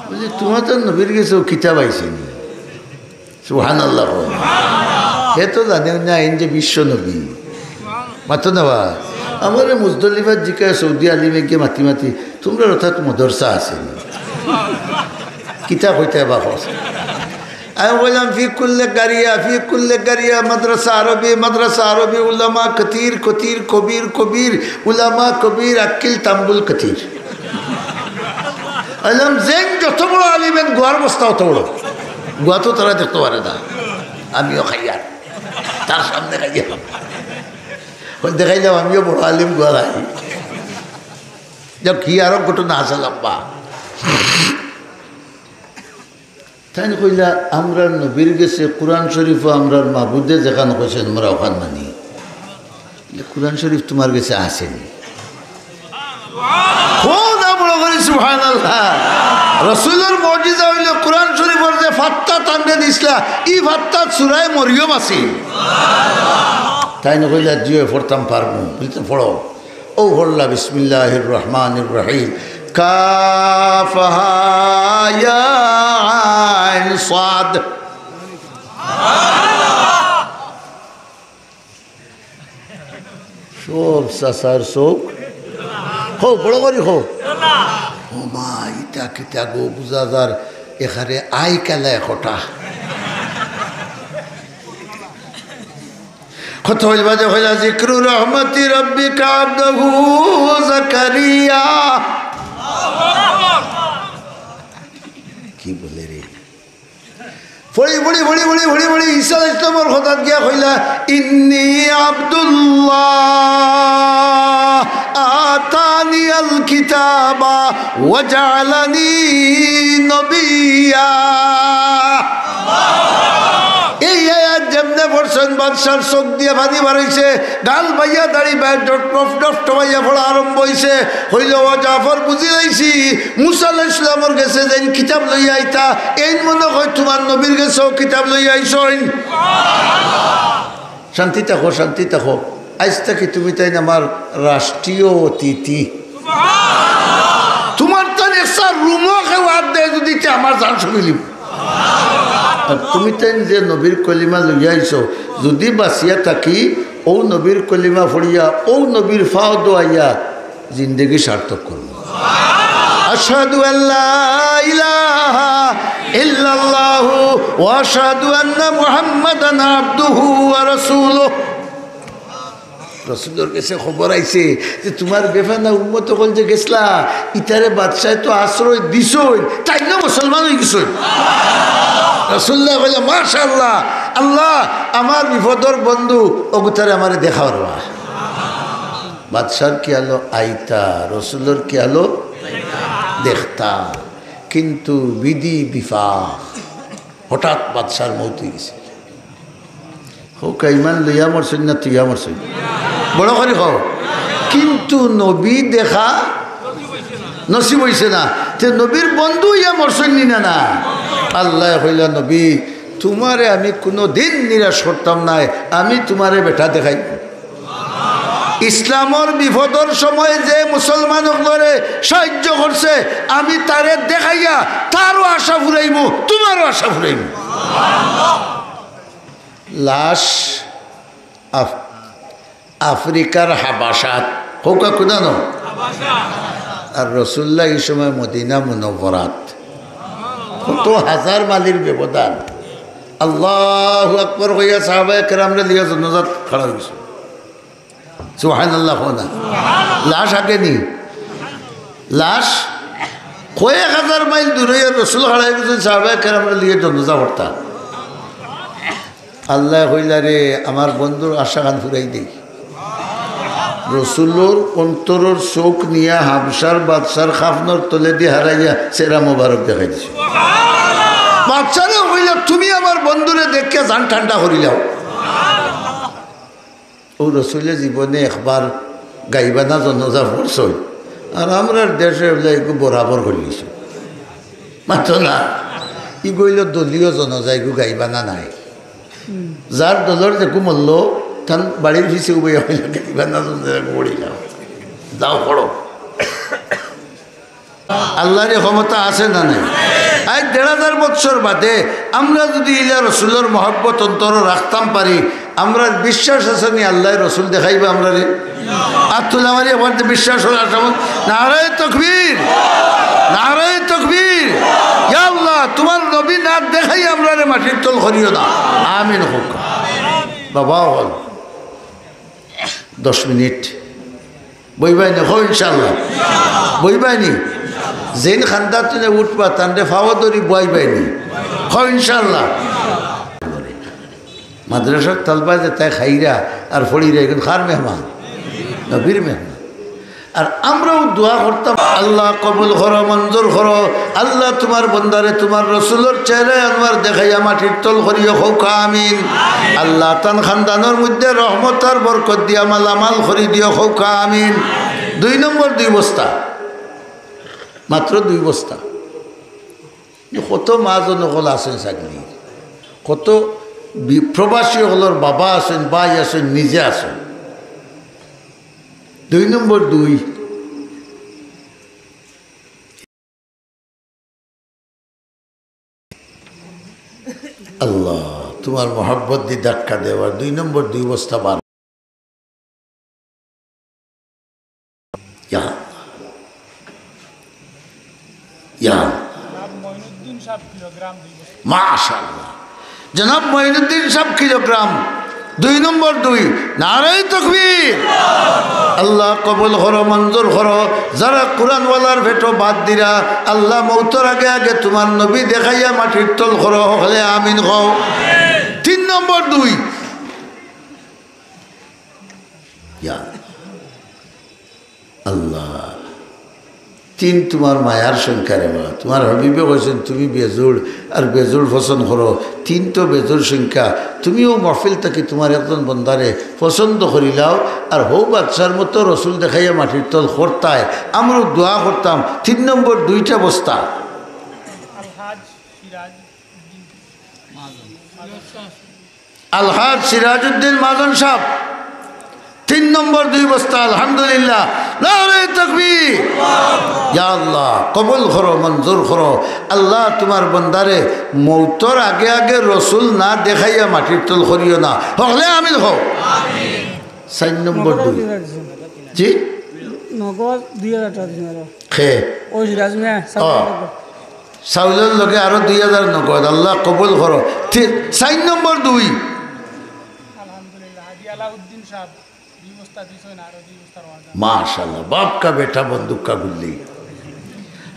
বুলে, "তুমার তো নবীর গেছে অউ কিতাব আইছে নি?" সুবহানাল্লাহ। হে তো জানেও না, এইন যে বিশ্ব নবী। মাতো না বা? আমারে মুজদলিফাত জিকায় সৌদি আলিমে গিয়া মাতি মাতি, "তুমরার অতাত মদরসা আছে নি?" কিতা কইতায় বা কও। আমি কইলাম, "ফি কুল্লে গারিয়া, ফি কুল্লে গারিয়া মাদ্রাসা আরবি, মাদ্রাসা আরবি, উলামা কতির, কতির, কবির, কবির, উলামা কবির, আক্কিল তাম্বুল কতির।" কইলাম, "যেইন যত বড় আলিম, এইন গুয়ার বস্তা অত বড়।" গুয়া তো তারা দেখতো পারে না, আমিও খাইয়ার, তার সামনে খাইয়ার। ওই দেখাইলাম, আমিও বড় আলিম, গুয়া খাই। যাক, কি আরো ঘটনা আছে লম্বা। তাইন কইলা, "আমরার নবীর গেছে কোরআন শরীফো আমরার মাবুদে যেখান কইছইন, আমরা অখান মানি।" বলে, "কোরআন শরীফ তুমার গেছে আছে নি?" কও না বড় করি সুবহানাল্লাহ। রসুলর মুজিজা অইলো কোরআন শরীফর যে ফাত্তা তানরে দিছলা, ই ফাত্তাত সূরায়ে মরিয়ম আছে। তাইন কইলা, "জি অয়, পড়তাম পারমু।" বুলে, "তে পড়ো।" অউ পড়লা, বিসমিল্লাহির রহমানির রহিম। কাফ হা ইয়া আইন সাদ। সব চাচার চউখ। কও, বড় করি কও। ও মা, ইতা কিতা গো, বুঝা যার এখানে আই কালা একটা। কত অইল বাদে কইলা, "যিকরু রাহমাতি রাব্বিকা আবদাহু জাকারিয়া।" কি বলে রে? পড়ি, পড়ি, পড়ি, পড়ি, পড়ি, পড়ি, ঈসা আলাইহিস সালামর কথাত গিয়া কইলা, "ইন্নী আব্দুল্লাহ, আতানিয়াল কিতাবা ওয়া জাআলানি নবিয়্যা।" এই আয়াত যেমনে পড়ছইন, বাদশার চোখ দিয়া পানি বারইছে, গাল বাইয়া দাড়ি বাইয়া ডট ডফ ডফ টবাইয়া পড়া আরম্ভ অইছে। কইলো, "ও জাফর, বুঝি লাইছি, মুসা আলাইহিস সালামর গেছে যেইন কিতাব লইয়া আইতা, এইন মনো কয় তুমার নবীর গেছেও কিতাব লইয়া আইছইন।" শান্তি থাকো, শান্তি থাকো। আইজ থাকি তুমি তাইন আমার রাষ্ট্রীয় অতিথি। তুমার তাইন একটা রুমো কেউ আত দেয় যুদি, তে আমার জান ছুটি লিবো। আর তুমি তাইন যে নবীর কলিমা লইয়া আইছো, যুদি বাঁচিয়া থাকি, অউ নবীর কলিমা পড়িয়া, অউ নবীর পাও ধইয়া জিন্দেগি সার্থক করমু। আশহাদু আল্লা ইলাহা ইল্লাল্লাহু ওয়া আশহাদু আন্না মুহাম্মাদান আবদুহু ওয়া রাসূলুহু। রসুলর গেছে খবর আইছে যে তুমার বেফানা উম্মত অকল যে গেছলা, ইতারে বাদশায় তো আশ্রয় দিছইন, তাইনও মুসলমান অইগেছইন। রাসূলুল্লায় কইলা, "মাশাআল্লাহ, আল্লাহ, আমার বিপদর বন্ধু অগুতারে আমারে দেখাও রে বা।" বাদশার খিয়ালো আইতা, রসুলর খিয়ালো দেখতা, কিন্তু বিধি বিপাক, হঠাৎ বাদশার মউত অইগেছে। কউক্কা, ইমান লইয়া মরছইন না থুইয়া মরছইন? বড় করি কও। কিন্তু নবী দেখা নসিব অইছে না। তে নবীর বন্ধু অইয়া মরছইন নি না, না? আল্লায় কইলা, "নবী, তুমারে আমি কুনুদিন নিরাশ করতাম নায়, আমি তুমারে বেটা দেখাইমু।" ইসলামর বিপদর সময় যে মুসলমান অকলরে সাহায্য করছে, আমি তারে দেখাইয়া তারও আশা ফুরাইমু, তুমারও আশা ফুরাইমু। লাশ আফ-, আফ্রিকার হাবাসাত, কউক্কা কুনানো? আর রসুলুল্লাহ ই সময় মদিনা মুনাওয়ারাত। কত হাজার মাইলর ব্যবধান। আল্লাহু আকবার কইয়া সাহাবায়ে কেরামরে লইয়া জানাজাত খাড়া অইগেছে। সুবহানাল্লাহ কও না। লাশ আগে নি? লাশ কয়েক হাজার মাইল দূরে রসুল খাড়া অইগেছইন, সাহাবায়ে কেরামরে লইয়া জানাজা পড়তা। আল্লায় কইলা, "রে, আমার বন্ধুর আশাখান ফুরাই দেই।" রসুলর অন্তরর চউখ নিয়া হাবশার বাদশার কাফনর তলেদি হারাইয়া চেহারা মোবারক দেখাই দিছে। বাদশারে কইলা, "তুমি আমার বন্ধুরে দেখিয়া জান ঠান্ডা করিলাও।" অউ রসুলে জীবনে একবার গাইবানা জানাজা পড়ছইন, আর আমরার দেশে অইলা এগু বরাবর করিলিছইন। মাতো না, ইগু অইলো দলীয় জানাজা, ইগু গাইবানা নায়। যার দলর যেগু মরলো, তান বাড়ির পিছে উবাইয়া কইলা, "গাইবানা জানাজা পড়িলাও, যাও পড়ো।" আল্লাহর ই ক্ষমতা আছে না নাই? আইজ দেড় হাজার বৎসর বাদে আমরা যুদি ইলা রসুলর মহব্বত অন্তরো রাখতাম পারি, আমরার বিশ্বাস আছে নি আল্লায় রসুল দেখাইবা আমরারে? আত তুলা মারি একবার তে বিশ্বাসর আশা মন। নারায়ে তাকবীর, নারায়ে তাকবীর। ইয়া আল্লাহ, তুমার নবী না দেখাইয়া আমরারে মাটির তল করিও না। আমিন কউক্কা। বাবা অকল, দশ মিনিট বইবায় নি, কও ইনশাআল্লাহ। বইবায় নি? যেইন কান্দা তুলে উঠবা, তানরে পাও ধরি বওয়াইবায় নি, কও ইনশাআল্লাহ। মাদ্রাসার তালবা যেতায় খাইরা আর পড়িরা, ইগুন কার মেহমান? নবীর মেহমান। আর আমরাও দোয়া করতাম, "আল্লাহ কবুল করো, মঞ্জুর করো, আল্লাহ তুমার বন্দারে তুমার রসুলর চেহারায় আনোয়ার দেখাইয়া মাটির তল করিও, কউক্কা আমিন। আল্লাহ তান খান্দানর মধ্যে রহমত আর বরকত দিয়া মালামাল করি দিও, কউক্কা আমিন।" দুই নম্বর দুই বস্তা, মাত্র দুই বস্তা। কত মা জন অকল আছইন ছাগলি, কত বি-, প্রবাসী অকলর বাবা আছইন, ভাই আছইন, নিজে আছইন। দুই নম্বর দুই, আল্লাহ, তুমার মহব্বত দি ধাক্কা দেওয়ার দুই নম্বর দুই বস্তা বার। ইয়া আল্লাহ। ইয়া আল্লাহ। মাশাআল্লাহ। জনাব মঈনুদ্দিন সাব কিলোগ্রাম দুই নম্বর দুই, নারায়ে তাকবীর। আল্লাহ কবুল করো, মঞ্জুর করো। যারা কোরআনওয়ালার পেটো ভাত দিরা, আল্লাহ মউতর আগে আগে তুমার নবী দেখাইয়া মাটির তল করো, হকলে আমিন কও। তিন নম্বর দুই, ইয়া আল্লাহ, তিন তুমার মায়ার সংখ্যা রে বা। তুমার হাবিবে কইছইন, "তুমি বেজুড় আর বেজুড় পছন্দ করো।" তিন তো বেজুড় সংখ্যা। তুমিও মাহফিল থাকি তুমার একজন বন্দারে পছন্দ করিলাও, আর হউ বাদশার মতো রসুল দেখাইয়া মাটির তল করতায়, আমরাও দোয়া করতাম। তিন নম্বর দুইটা বস্তা। আলহাজ সিরাজ উদ্দিন। আলহাজ সিরাজউদ্দিন মাজন সাহেব, তিন নম্বর দুই বস্তা, আলহামদুলিল্লাহ। নারায়ে তাকবীর। ইয়া আল্লাহ, কবুল করো, মঞ্জুর করো। আল্লাহ, তুমার বন্দারে মউতর আগে আগে রসুল না দেখাইয়া মাটির তল করিও না। হকলে আমিন কও। চাইর নম্বর দুই। জি? নগদ দুই হাজার টেকা দিছইন আরো। খে? ওই সিরাজ মিয়া, ও। চাউলর লগে আরো দুই হাজার নগদ। আল্লাহ কবুল করো। থি-, চাইর নম্বর দুই। আলহামদুলিল্লাহ, হাজি আলাউদ্দিন সাহেব, দুই বস্তা দিছইন, আরো দুই বস্তার order। মাশাআল্লাহ, বাপ কা বেটা বন্দুক কা গুল্লি।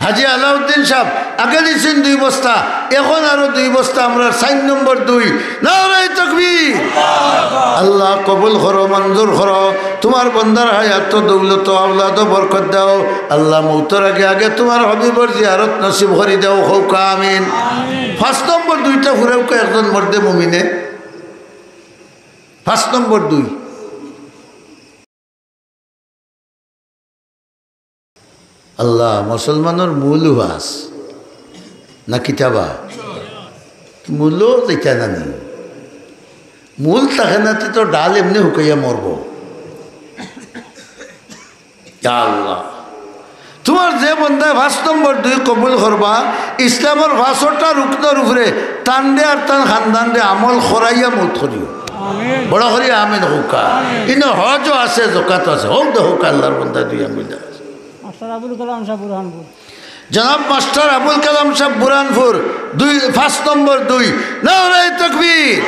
হাজি আলাউদ্দিন সাহেব আগে দিছইন দুই বস্তা, এখন আরো দুই বস্তা, আমরার চাইর নম্বর দুই। নারায়ে তাকবীর। আল্লাহ কবুল করো, মঞ্জুর করো। তুমার বন্দার হায়াত দৌলত আওলাদ বরকত দাও। আল্লাহ মউতর আগে আগে তুমার হাবিবর জিয়ারত নসিব করি দাও, কউক্কা আমিন। পাঁচ নম্বর দুইটা ফুরাউক্কা একজন মর্দে মুমিনে। পাঁচ নম্বর দুই। আল্লাহ, মুসলমানর মূল উপাস না কিতাবা? মূলও যেটা নানি, মূল থাকে না, তে তো ডাল এমনে হুকাইয়া মরবো। ইয়া আল্লাহ, তুমার যে বন্দায় পাঁচ নম্বর দুই কবুল করবা, ইসলামর পাঁচটা রুকনর উপরে তানরে আর তান খানদানরে আমল করাইয়া মউত করিও। আমিন। বড় করি আমিন কউক্কা। আমিন। ইনো হজও আছে, জকাতও আছে, হউক দে হউক, আল্লাহর বন্দায় দুই আঙ্গুল দেখা আছে। মাস্টার আবুল কালাম সাহেব বুরহানপুর। জনাব মাস্টার আবুল কালাম সাহেব বুরহানপুর, দুই, পাঁচ নম্বর দুই। নারায়ে তাকবীর।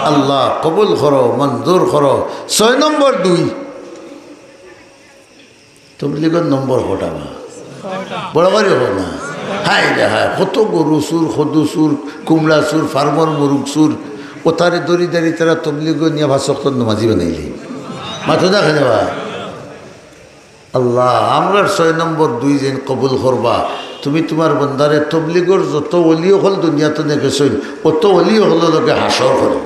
আল্লাহ কবুল করো, মঞ্জুর করো। ছয় নম্বর দুই। তবলিগর নম্বর কটা বা? বড় করি কও না। হায় রে হায়, কত গরু চুর, খদু চুর, কুমড়া চুর, ফার্মর মুরুগ চুর, অতারে ধরি ধরি তারা তবলিগো নিয়া পাঁচ ওয়াক্ত নমাজি বানাইলে। মাতো না কেনে বা? আল্লাহ, আমরার ছয় নম্বর দুই যেইন কবুল করবা। তুমি তুমার বন্দারে তবলিগর যত ওলি অকল দুনিয়াত গেছইন, অত ওলি অকলর লগে হাশর করো।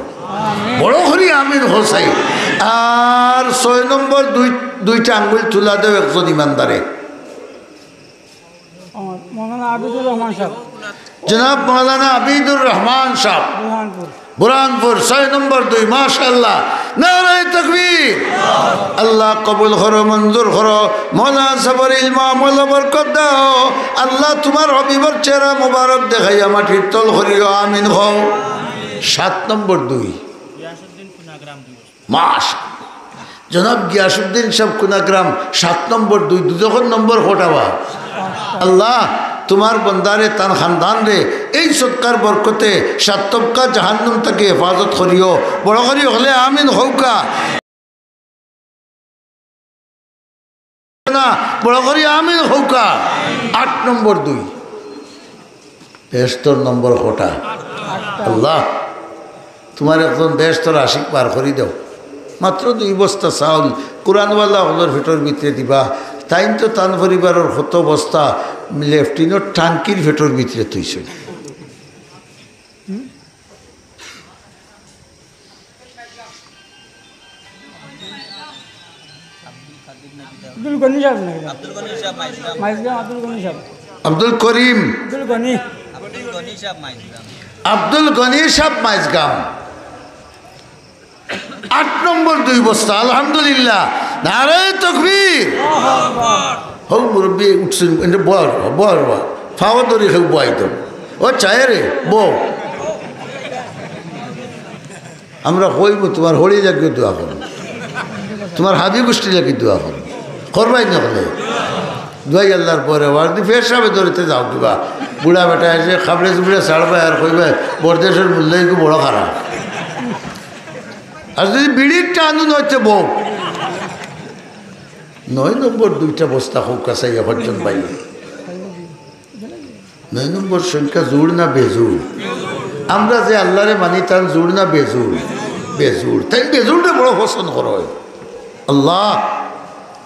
বড় করি আমিন কও চাই। আর ছয় নম্বর দুই, দুইটা আঙ্গুল তুলা দেও একজন ইমানদারে। আমার মৌলানা আবিদুর রহমান সাহেব। জনাব মৌলানা আবিদুর রহমান সাহেব। বুরহানপুর। বুরহানপুর, ছয় নম্বর দুই, মাশাআল্লাহ। নারায়ে তাকবীর। আল্লাহ কবুল করো, মঞ্জুর করো। মৌলানা সাহেবর ইলমো আমলো বরকত দাও। আল্লাহ তুমার হাবিবর চেহারা মুবারক দেখাইয়া মাটির তল করিও, আমিন কও। সাত নম্বর দুই। গিয়াসউদ্দিন কুনাগ্রাম দুই বছর। মাশাআল্লাহ। জনাব গিয়াসউদ্দিন সাহেব কুনাগ্রাম, সাত নম্বর দুই, দুজখর নম্বর কটা বা? আল্লাহ, তুমার বন্দারে, তান খানদানরে এই সদকার বরকতে সাত তবকা জাহান্নাম থাকি হেফাজত করিও। বড় করি হকলে আমিন কউক্কা। না, বড় করি আমিন কউক্কা। আট নম্বর দুই। বেহেশতর নম্বর কটা? আল্লাহ, তুমার একজন বেহেশতর আশিক বার করি দেও। মাত্র দুই বস্তা চাউল কোরআনওয়ালা অকলর পেটর ভিতরে দিবা। তাইন তো তান পরিবারর কত বস্তা লেফটিনর টাঙ্কির পেটর ভিতরে থইছইন। আব্দুল গনি সাহেব নাকি? আব্দুল গনি সাহেব মাইজগাম। মাইজগাম আব্দুল গনি সাহেব। আব্দুল গনি। আব্দুল গনি সাহেব মাইজগাম। আব্দুল গনি সাহেব মাইজগাম। আট নম্বর দুই বস্তা, আলহামদুলিল্লাহ। নারায়ে তাকবীর। হউ মুরব্বি উঠছইন, এনে বওয়া, বওয়া, বওয়া। ফাওয়া ধরি কেউ বওয়াইতো। ও চায় রে, বও। আমরা কইবো, তুমার হড়ি লাগি দোয়া করো, তুমার হাবি গুষ্টি লাগি দোয়া করো, করবায় না হকলে? দোয়াই আল্লাহর পরে ওয়ার দি ফের সাবে ধরিতে যাও কিবা। বুড়া বেটা এসে খাবড়ে চুবড়ে ছাড়বায় আর কইবায়, "বরদেশর মুল্লা ইগু বড় খারাপ।" আর যদি বিড়ির টান অইতে বউ, নয় নম্বর দুইটা বস্তা কউক্কা চাইয়া পাঁচজন ভাই। নয় নম্বর সংখ্যা জুড় না বেজুড়? আমরা যে আল্লারে মানি, তান জুড় না বেজুড়? বেজুড়। তাইন বেজুড়রে বড় পছন্দ করইন। আল্লাহ,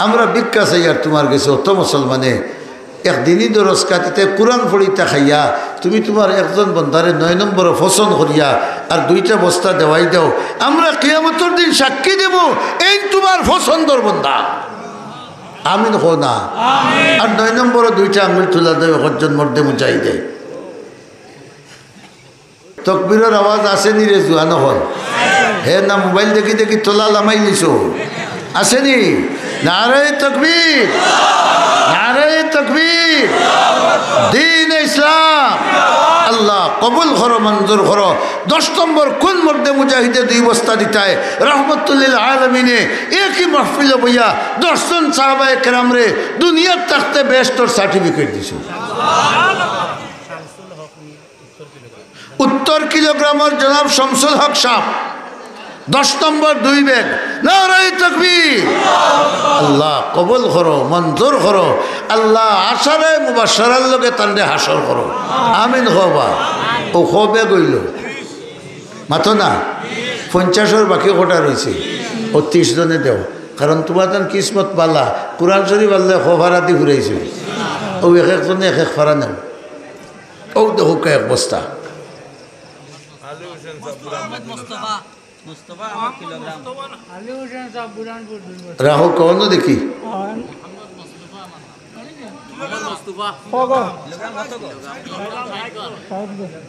আমরা ভিক্ষা চাইয়ার তুমার গেছে, অত মুসলমানে একদিনই দরস কাটিতে কুরআন পড়িতা খাইয়া, তুমি তুমার একজন বন্দারে নয় নম্বরো পছন্দ করিয়া আর দুইটা বস্তা দেওয়াই দেও। আমরা কিয়ামতর দিন সাক্ষী দেব, এইন তুমার পছন্দর বন্দা। আমিন কও না। আর নয় নম্বরো দুইটা আঙ্গুল তুলা দেও, একজন মর্দে মুজাহিদে। তকবীরর আওয়াজ আছেনি রে জুয়ান অকল? হে না মোবাইল দেখি দেখি তোলা লামাই নিছো? আছেনি? নারায়ে তকবীর, নারায়ে তকবীর। দ্বীনে ইসলাম, আল্লাহ কবুল করো, মঞ্জুর করো। দশ নম্বর কুন মর্দে মুজাহিদে দুই বস্তা দিতায়? রহমতুল্লিল আলামিনে একই মাহফিলো বইয়া দশ জন সাহাবায়ে কেরামরে দুনিয়াত থাকতে বেহেশতর সার্টিফিকেট দিছে। উত্তর কিলোগ্রামর জনাব শামসুল হক সাব, দশ নম্বর দুই ব্যাগ। নারায়ে তকবীর। আল্লাহ কবুল করো, মঞ্জুর করো। আল্লাহ আশারায়ে মুবাশশারার লগে তানরে হাশর করো। আমিন কও বা। অউ কয় ব্যাগ অইলো? মাতো না। পঞ্চাশর বাকি কটা রইছে? অউ তিশ জনে দেও। কারণ তুমার তান কিসমত বালা, কুরআন শরীফ আল্লায় কয় পারা দি ফুরাইছে। অউ এক একজনে এক এক পারা নেও। অউ দেখউক্কা এক বস্তা। রাখো কওনো দেখি।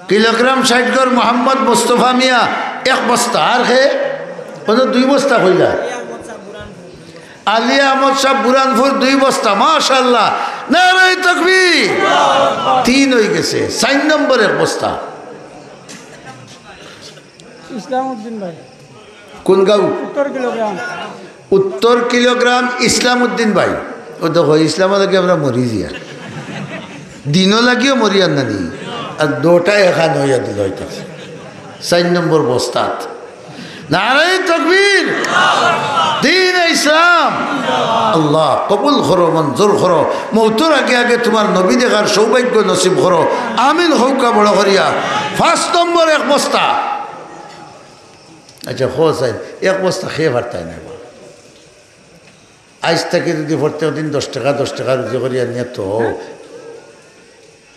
কিলোগ্রাম ষাইট গড় মোহাম্মদ মোস্তফা মিয়া এক বস্তা। আর কে? অনো দুই বস্তা কইলা। আলী আহমদ সাব বুরহানপুর দুই বস্তা, মাশাআল্লাহ, নারায়ে তাকবীর। তিন অইগেছে, চাইর নম্বর এক বস্তা। ইসলাম উদ্দিন ভাই। কুন গাঁও? উত্তর কিলোগ্রাম। উত্তর কিলোগ্রাম ইসলাম উদ্দিন ভাই। অউ দেখো, ইসলামর লাগি আমরা মরি যিয়ার। দিনর লাগিও মরিয়ার নানি। আর দুইটা একখান অইয়া দিল অইতা। চাইর নম্বর বস্তাত। নারায়ে তাকবীর। দ্বীনে ইসলাম। আল্লাহ কবুল করো, মঞ্জুর করো। মউতর আগে আগে তুমার নবী দেখার সৌভাগ্য নসিব করো। আমিন কউক্কা বড় করিয়া। পাঁচ নম্বর এক বস্তা। আচ্ছা, কও চাই, এক বস্তা খেয়ে পারতায় না। আইজ থাকি যদি প্রত্যেক দিন দশ টেকা, দশ টেকা রুজি করি আনিয়া তো,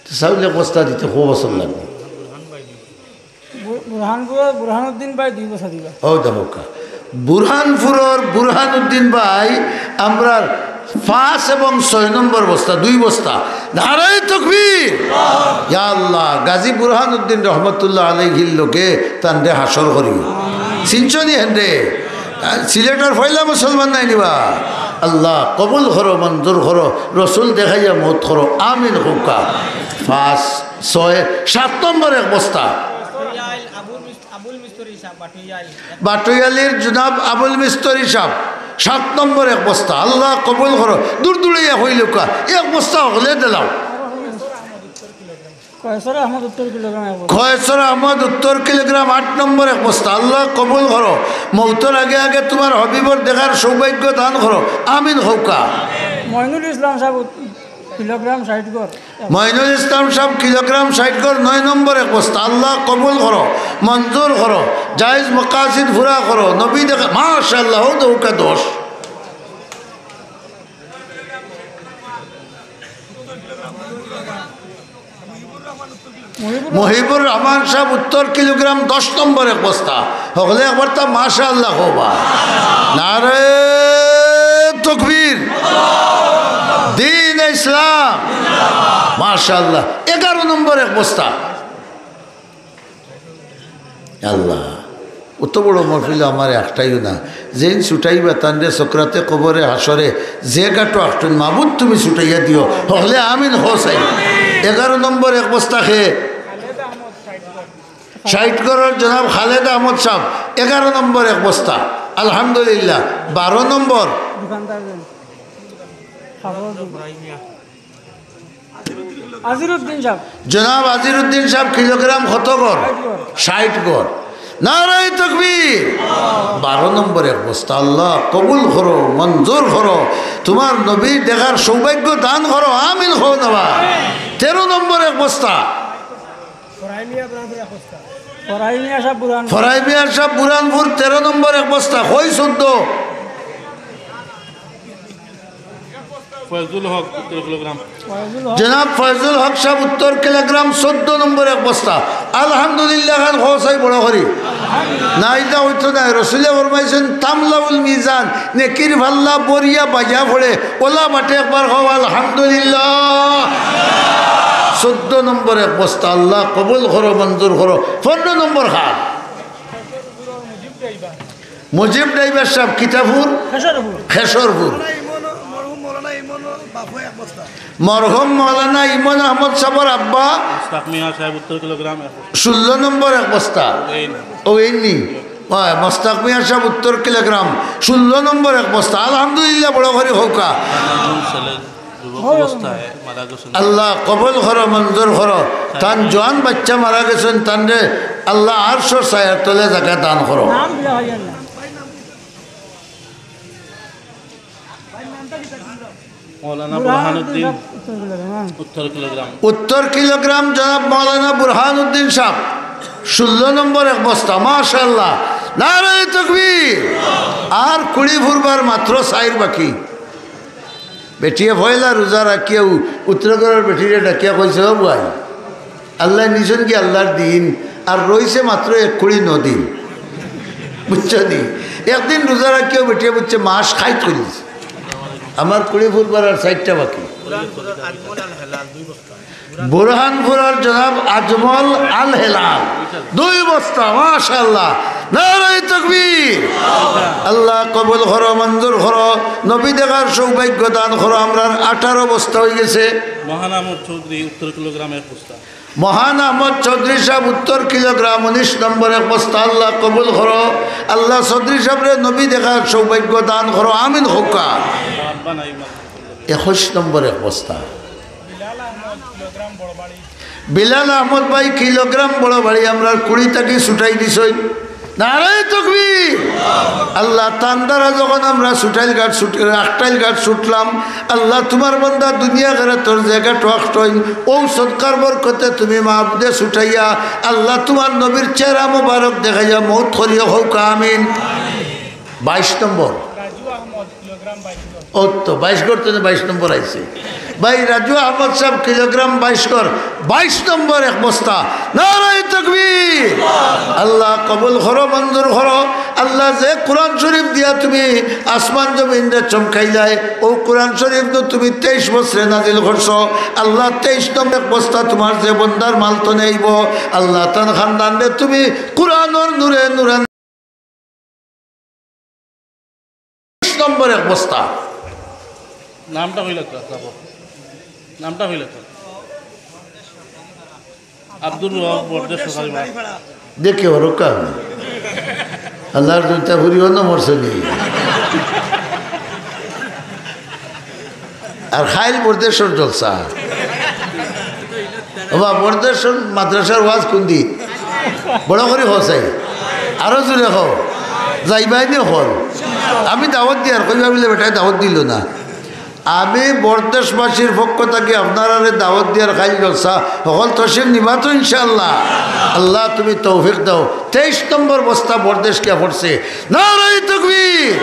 তো চাউল এক বস্তা দিতে কয় বছর লাগবো? বু-, বুরহানপুরর বুরহানুদ্দিন ভাই দুই বস্তা দিবা। অউ দেখউক্কা, বুরহানপুরর বুরহানুদ্দিন ভাই আমরার পাঁচ এবং ছয় নম্বর বস্তা, দুই বস্তা। নারায়ে তাকবীর। ইয়া আল্লাহ, গাজী বুরহানুদ্দিন রহমতুল্লাহ আলাইহির লগে তানরে হাশর করিও। চিনছনি হেনরে? সিলেটর পয়লা মুসলমান নায় নি বা? আল্লাহ কবুল করো, মঞ্জুর করো, রসুল দেখাইয়া মউত করো, আমিন কউক্কা। পাঁচ, ছয়, সাত নম্বর এক বস্তা। বাটুইয়ালির জনাব আবুল মিস্তরি সাব, সাত নম্বর এক বস্তা। আল্লাহ কবুল করো। দূর দূরে ইয়া অইলউক্কা, এক বস্তা হকলে দিলাও। কয়সর আহমদ উত্তর কিলোগ্রাম এক বস্তা। কয়সর আহমদ উত্তর কিলোগ্রাম আট নম্বর এক বস্তা। আল্লাহ কবুল করো। মউতর আগে আগে তুমার হাবিবর দেখার সৌভাগ্য দান করো। আমিন কউক্কা। মইনুল ইসলাম সাব উত-, কিলোগ্রাম ষাইট গড়। মইনুল ইসলাম সাব কিলোগ্রাম ষাইট গড় নয় নম্বর এক বস্তা। আল্লাহ কবুল করো, মঞ্জুর করো, জায়েজ মাকাসিদ পুরা করো। নবী দেখা, মাশাআল্লাহ, অউ দেখউক্কা দশ। মহিবুর রহমান সাব উত্তর কিলোগ্রাম দশ নম্বর এক বস্তা। হকলে একবার তা মাশাআল্লাহ কও বা। নারায়ে তাকবীর। দ্বীনে ইসলাম। মাশাআল্লাহ। এগারো নম্বর এক বস্তা। আল্লাহ, অত বড় মহফিল আমার একটাইও না। যেইন ছুটাইবা তানরে সকরাতে কবরে হাশরে যে ঘাটো আটইন, মাবুদ তুমি ছুটাইয়া দিও। হকলে আমিন কও চাই। এগারো নম্বর এক বস্তা খেয়ে ষাইট গড়র জনাব খালেদ আহমদ সাব, এগারো নম্বর এক বস্তা। আলহামদুলিল্লাহ। বারো নম্বর দোকানদার। আজিরুদ্দিন সাব। জনাব আজিরুদ্দিন সাব কিলোগ্রাম কত গড়? ষাইট গড়। নারায়ে তাকবীর। বারো নম্বর এক বস্তা। আল্লাহ কবুল করো, মঞ্জুর করো, তুমার নবীর দেখার সৌভাগ্য দান করো, আমিন কও না বা। তেরো নম্বর এক বস্তা। ফরাই মিয়া সাহেব বুরহানপুর। ফরাই মিয়া সাহেব বুরহানপুর, তেরো নম্বর এক বস্তা। কই চৌদ্দ? ফয়জুল হক, উত্তর কিলোগ্রাম। জনাব ফয়জুল হক সাহেব, উত্তর কিলোগ্রাম, চৌদ্দ নম্বর এক বস্তা। আলহামদুলিল্লাহ খান কও চাই বড় করি। না, ইতা অইতো নায়। রসুলে ফরমাইছইন, "তামলাউল মিজান", নেকির পাল্লা ভরিয়া বাইয়া পড়ে। অলা বাটে একবার কও, "আলহামদুলিল্লাহ।" চৌদ্দ নম্বর এক বস্তা। আল্লাহ কবুল করো, মঞ্জুর করো। পনেরো নম্বর খান। মুজিব ড্রাইভার সাহেব, কিতাপুর? খেশরপুর। খেশরপুর। মরহুম মৌলানা ইমন আহমদ সাহেবর আব্বা। মুস্তাক মিয়া সাহেব, উত্তর কিলোগ্রাম, এক বস্তা। ষোলো নম্বর এক বস্তা। ওইন। ওইন নি? ওই, মুস্তাক মিয়া সাহেব, উত্তর কিলোগ্রাম, ষোলো নম্বর এক বস্তা। আলহামদুলিল্লাহ, বড় করি কউক্কা। যুবক অবস্থায় মারা গেছেন। আল্লাহ কবুল করো, মঞ্জুর করো। তান জোয়ান বাচ্চা মারা গেছইন, তানরে আল্লাহ আরশর ছায়ার তলে জাগা দান করো। মৌলানা বুরহানুদ্দিন, উত্তর কিলোগ্রাম। উত্তর কিলোগ্রাম জনাব মৌলানা বুরহানুদ্দিন সাহেব, ষোলো নম্বর এক বস্তা, মাশাআল্লাহ। নারায়ে তাকবীর। আর কুড়ি ফুরবার মাত্র চাইর বাকি। বেটিয়ে পয়লা রোজা রাখিয়া উ-, উত্তরগড়র বেটিরে ডাকিয়া কইছে, "ও ভাই, আল্লায় নিছইন কি আল্লার দিন, আর রইছে মাত্র এক কুড়ি ন দিন।" বুঝছো নি? একদিন রোজা রাখিয়াউ বেটিয়ে বুঝছে মাস খাইত করিছে। আমার কুড়ি ফুরবার আর চাইরটা বাকি। বুরহানপুরর জনাব আজমল আল হেলাল, দুই বস্তা, মাশাআল্লাহ। নারায়ে তাকবীর। আল্লাহ কবুল করো, মঞ্জুর করো, নবী দেখার সৌভাগ্য দান করো। আমরার আঠারো বস্তা অইগেছে। মহান আহমদ চৌধুরী, উত্তর কিলোগ্রাম, এক বস্তা। মহান আহমদ চৌধুরী সাহেব, উত্তর কিলোগ্রাম, উনিশ নম্বর এক বস্তা। আল্লাহ কবুল করো। আল্লাহ চৌধুরী সাহেবরে নবী দেখার সৌভাগ্য দান করো। আমিন কউক্কা। একুশ নম্বর এক বস্তা। বিলাল আহমদ ভাই কিলোগ্রাম বড় বাড়ি আমরার কুড়ি থাকি ছুটাই দিছইন। নারায়ে তাকবীর। আল্লাহ, তান দ্বারা যখন আমরা ছুটাইল ঘাট ছুট-, আখটাইল ঘাট ছুটলাম, আল্লাহ, তুমার বান্দা দুনিয়া আখেরাতর জাগাত ওয়াক্ত অইন, অউ সদকার বরকতে তুমি মাহফিলে ছুটাইয়া, আল্লাহ, তুমার নবীর চেহারা মোবারক দেখাইয়া মউত করিও, কউক্কা আমিন। বাইশ নম্বর। ও তো বাইশ ঘর তো বাইশ নম্বর আইছে। ভাই রাজু আহমদ সাহেব কিলোগ্রাম বাইশ ঘর, বাইশ নম্বর এক বস্তা। নারায়ে তাকবীর। আল্লাহ কবুল করো, মঞ্জুর করো। আল্লাহ যে কোরআন শরীফ দিয়া তুমি আসমান জমিনরে চমকাইলায়, অউ কোরআন শরীফ তো তুমি তেইশ বছরে নাজিল করছো। আল্লাহ তেইশ নম্বর এক বস্তা তুমার যে বন্দার মাল তো নেইব। আল্লাহ তান খানদানরে তুমি কোরআনর নূরে নূরে নম্বর এক বস্তা। নামটা কইলা তো, আচ্ছা, বল। নামটা কইলা তো। আব্দুর রব বরদেশ সরকারি মাঠ। দেখে ওর কাম। আল্লাহর দুইটা ফুরি অন্য মরছে নি। আর খাইল বরদেশর জলসা। ও বা, বরদেশর মাদ্রাসার ওয়াজ কুন দিন? বড় করি কও চাই। আরো জোরে কও। যাইবায় নি কও। আমি দাওয়াত দিয়ার, কইবা বুলে বেটায় দাওয়াত দিলো না। আমি বরদেশবাসীর পক্ষ থাকি আপনারারে দাওয়াত দিয়ার খাইল জলসা। হকল তশরিফ নিবা তো ইনশাআল্লাহ? আল্লাহ তুমি তৌফিক দেও। তেইশ নম্বর বস্তা বরদেশ গিয়া পড়ছে। নারায়ে তাকবীর।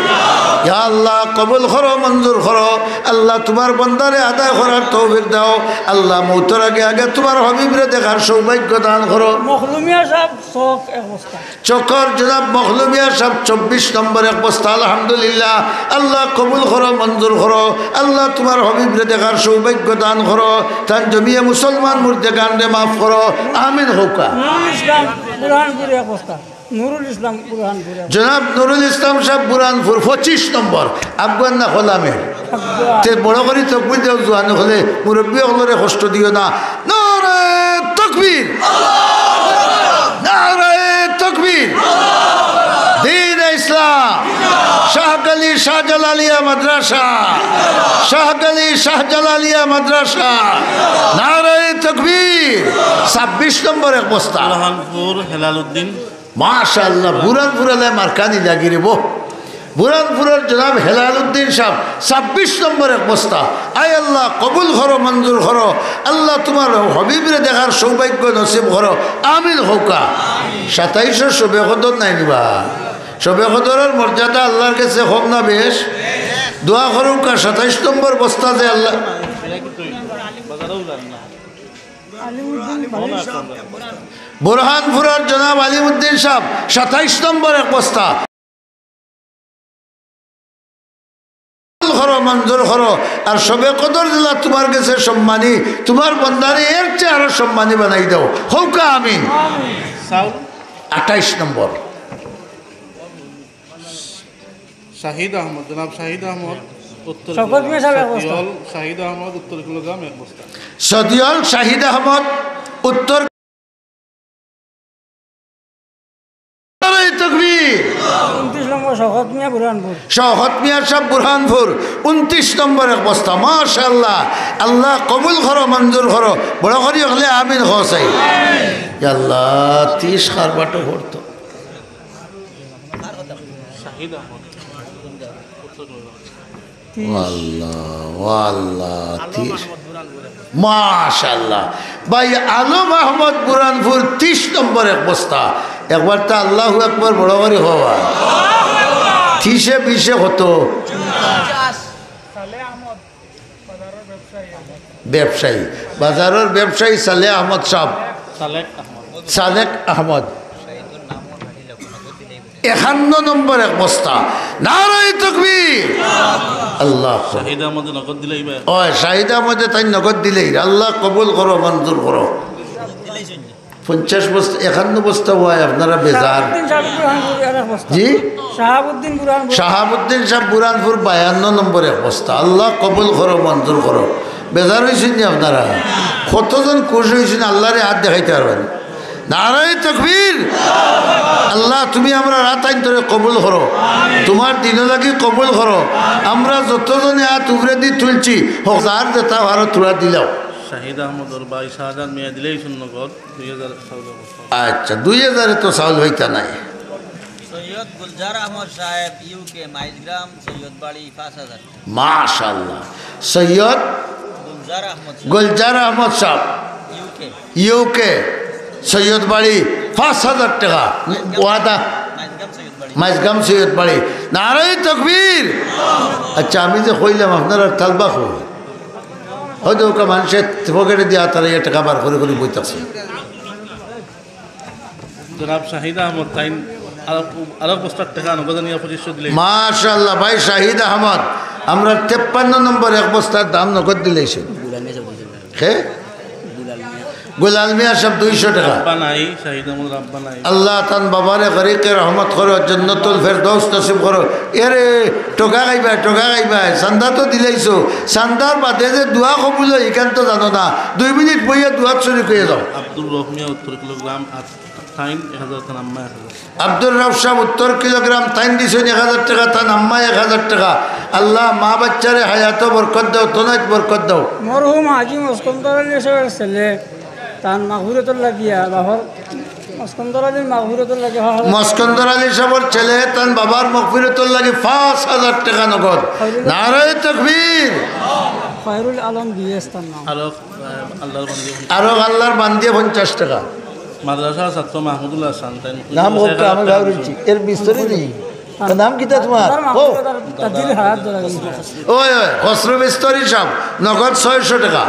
ইয়া আল্লাহ, কবুল করো, মঞ্জুর করো। আল্লাহ, তুমার বন্দারে আদায় করার তৌফিক দেও। আল্লাহ, মউতর আগে আগে তুমার হাবিবরে দেখার সৌভাগ্য দান করো। মখলুমিয়া সাহেব, চক এক বস্তা। চকর জনাব মখলুমিয়া সাহেব, চব্বিশ নম্বর এক বস্তা, আলহামদুলিল্লাহ। আল্লাহ, কবুল করো, মঞ্জুর করো। আল্লাহ, তুমার হাবিবরে দেখার সৌভাগ্য দান করো। তান জমিয়ে মুসলমান মুর্দেগানরে মাফ করো। আমিন কউক্কা। নুরুল ইসলাম, বুরহানপুর এক বস্তা। নুরুল ইসলাম বুরহানপুর। জনাব নুরুল ইসলাম সাহেব বুরহানপুর, পঁচিশ নম্বর। আফগান না খোলামে? আফগান। তে বড় করি তকবির দেও জোয়ান অকলে, মুরব্বি অকলরে কষ্ট দিও না। নারায়ে তাকবীর। নারায়ে তাকবীর। দ্বীনে ইসলাম। শাহকালী শাহজালালিয়া মাদ্রাসা। শাহকালী শাহজালালিয়া মাদ্রাসা। নারায়ে তাকবীর। ছাব্বিশ নম্বর এক বস্তা। বুরহানপুর হেলাল উদ্দিন। মাশাআল্লাহ, বুরহানপুর আলায় মার্কা নি লাগি রে বো। বুরহানপুরর জনাব হেলাল উদ্দিন সাব, ছাব্বিশ নম্বর এক বস্তা। আয় আল্লাহ, কবুল করো, মঞ্জুর করো। আল্লাহ, তুমার হবিবরে দেখার সৌভাগ্য নসিব করো। আমিন কউক্কা। সাতাইশো শবে কদর নায় নি বা? শবে কদরর মর্যাদা আল্লার গেছে কম না বেশ? দোয়া করউক্কা, সাতাইশ নম্বর বস্তা যে আল্লাহ। বুরহানপুরর জনাব আলিমউদ্দিন সাব, সাতাইশ নম্বর এক বস্তা। কবুল করো, মঞ্জুর করো। আর শবে কদর যেলা তুমার গেছে সম্মানী, তুমার বন্দারে এর চেয়ে আরো সম্মানী বানাই দেও। কউক্কা আমিন। চাউল। আটাইশ নম্বর। শাহিদ আহমদ, জনাব শাহিদ আহমদ, উত্তর শওকত মিয়া সাব এক বস্তা। সদিয়ল শাহিদ আহমদ, উত্তর কিলোগ্রাম এক বস্তা। সদিয়ল শাহিদ আহমদ, উত্তর। নারায়ে তাকবীর। ঊনত্রিশ নম্বর শওকত মিয়া বুরহানপুর। শওকত মিয়া সাব বুরহানপুর, ঊনত্রিশ নম্বর এক বস্তা। মাশাআল্লাহ, আল্লাহ কবুল করো, মঞ্জুর করো। বড় করি হকলে আমিন কও চাই। ইয়া আল্লাহ, ত্রিশ কার বাটো পড়তো। শাহিদ আহমদ। ও আল্লাহ, ও আল্লাহ, ত্রিশ। মাশাআল্লাহ। ভাই আলম আহমদ বুরহানপুর, ত্রিশ নম্বর এক বস্তা। একবার তো আল্লাহু আকবার বড় করি কও। ত্রিশে বিশে কত? ব্যবসায়ী, বাজারর ব্যবসায়ী সালেহ আহমদ সাব। সালেক আহমদ। সালেক আহমদ। একান্ন নম্বর এক বস্তা। নারায়ে তাকবীর। আল্লাহ। শাহিদ আহমদে নগদ দিলাইবা। ওই শাহিদ আহমদে তাইন নগদ দিলাইরা। আল্লাহ কবুল করো, মঞ্জুর করো। পঞ্চাশ বস্তা, একান্ন বস্তা অয় আপনারা বেজার। শাহাবুদ্দিন সাব বুরহানপুর আরেক বস্তা। জি? শাহাবুদ্দিন বুরহানপুর। শাহাবুদ্দিন সাব বুরহানপুর বায়ান্ন নম্বর এক বস্তা। আল্লাহ কবুল করো, মঞ্জুর করো। বেজার অইছইন নি আপনারা? কতজন খুশ অইছইন, আল্লারে আত দেখাইতা পারবা নি? নারায়ে তাকবীর। আল্লাহ, তুমি আমরার আত আইন তোরে কবুল করো, তুমার দিনর লাগি কবুল করো। আমরা যতজনে আত উপরেদি তুলছি, হক যার যেতা পারো থুড়া দিলাও। শাহিদ আহমদর ভাই শাহজাহান মিয়া দিলাইছইন নগদ দুই হাজার চাউল। আচ্ছা, দুই হাজারে তো চাউল অইতা নায়। সৈয়দ গুলজার আহমদ সাহেব, ইউকে, মাইজগ্রাম, সৈয়দ বাড়ি, পাঁচ হাজার। মাশাআল্লাহ। সৈয়দ গুলজার আহমদ সাহেব। গুলজার আহমদ সাহেব। ইউকে। ইউকে, সৈয়দ বাড়ি, পাঁচ হাজার টেকা। ওয়াদা। মাইজগ্রাম সৈয়দ বাড়ি। মাইজগ্রাম সৈয়দ বাড়ি। নারায়ে তাকবীর। আচ্ছা, আমি যে কইলাম আপনারার তালবা কই? হয়তো ওকে মানুষের পকেটে দিয়া তারা এই টেকা বার করি করি বইতাছে। জনাব শাহিদ আহমদ তাইন আরো, আরো বস্তার টেকা নগদ আনিয়া পঁচিশশো দিলে। মাশাআল্লাহ, ভাই শাহিদ আহমদ, আমরার তেপ্পান্ন নম্বর এক বস্তার দাম নগদ দিলাইছে। হে? গুলাল মিয়া সাব দুইশো টেকা। আব্বা নাই, শাহিদ আহমদর আব্বা নাই। আল্লাহ তান বাবারে গরিকে রহমত করো, জন্নতুল ফেরদৌস নসিব করো। এরে, টেকা খাইবায়, টেকা খাইবায়, চান্দা তো দিলাইছো, চান্দার বাদে যে দোয়া কবুল অয়, ইখান তো জানো না। দুই মিনিট বইয়া দোয়াত শরিক অইয়া যাও। আব্দুর রহমিয়া উত্তর কিলোগ্রাম আট তাইন এক হাজার, তান আম্মা এক হাজার। আব্দুর রব সাব উত্তর কিলোগ্রাম তাইন দিছইন এক হাজার টেকা, তান আম্মা এক হাজার টেকা। আল্লাহ মা বাচ্চারে হায়াতো বরকত দাও, তনাইত বরকত দাও। মরহুম হাজি মস্কন্দর আলী সাবর ছেলে, তান মাগফিরতর লাগিয়া, বাবার মস্কন্দর আলীর মাগফিরতর লাগি। মস্কন্দর আলী সাবর ছেলে, তান বাবার মাগফিরতর লাগি পাঁচ হাজার টেকা নগদ। নারায়ে তাকবীর। খয়রুল আলম বিএস তান নাম। আরো, আহ, আল্লাহর বান্দি। আরো আল্লাহর বান্দিয়ে পঞ্চাশ টেকা। মাদ্রাসা ছাত্র মাহমুদুল হাসান, তাইন নাম হোক, আমি ভাবছি, এর বিস্তরি নেই। তার নাম কিতা তুমার? তার ও। মাহমুদ তার, তার দিল হাত ধরা গেছে। ওই, ওই, খসরু বিস্তরি সাব, নগদ ছয়শো টেকা।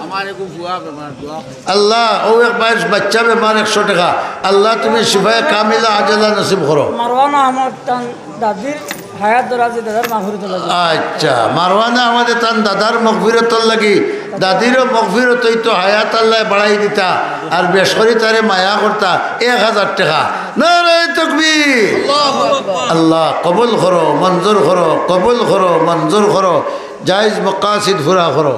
আমার এগু ফুয়া বেমার, দোয়া। আল্লাহ, ও এক বাইশ বাচ্চা বেমার, একশো টেকা। আল্লাহ, তুমি শিফায়ে কামিলা আজেলা নসিব করো। মারওয়ান আহমদ তান দাদির হায়াত দরাজি, দাদার মাগফিরতর লাগি। আচ্ছা, মারওয়ান আহমদে তান দাদার মাগফিরতর লাগি, দাদিরও মাগফিরত অইতো, হায়াত আল্লায় বাড়াই দিতা, আর বেশ করি তারে মায়া করতা, এক হাজার টেকা। নারায়ে তাকবীর। আল্লাহ কবুল করো, মঞ্জুর করো, কবুল করো, মঞ্জুর করো, জায়েজ মাকাসিদ পুরা করো।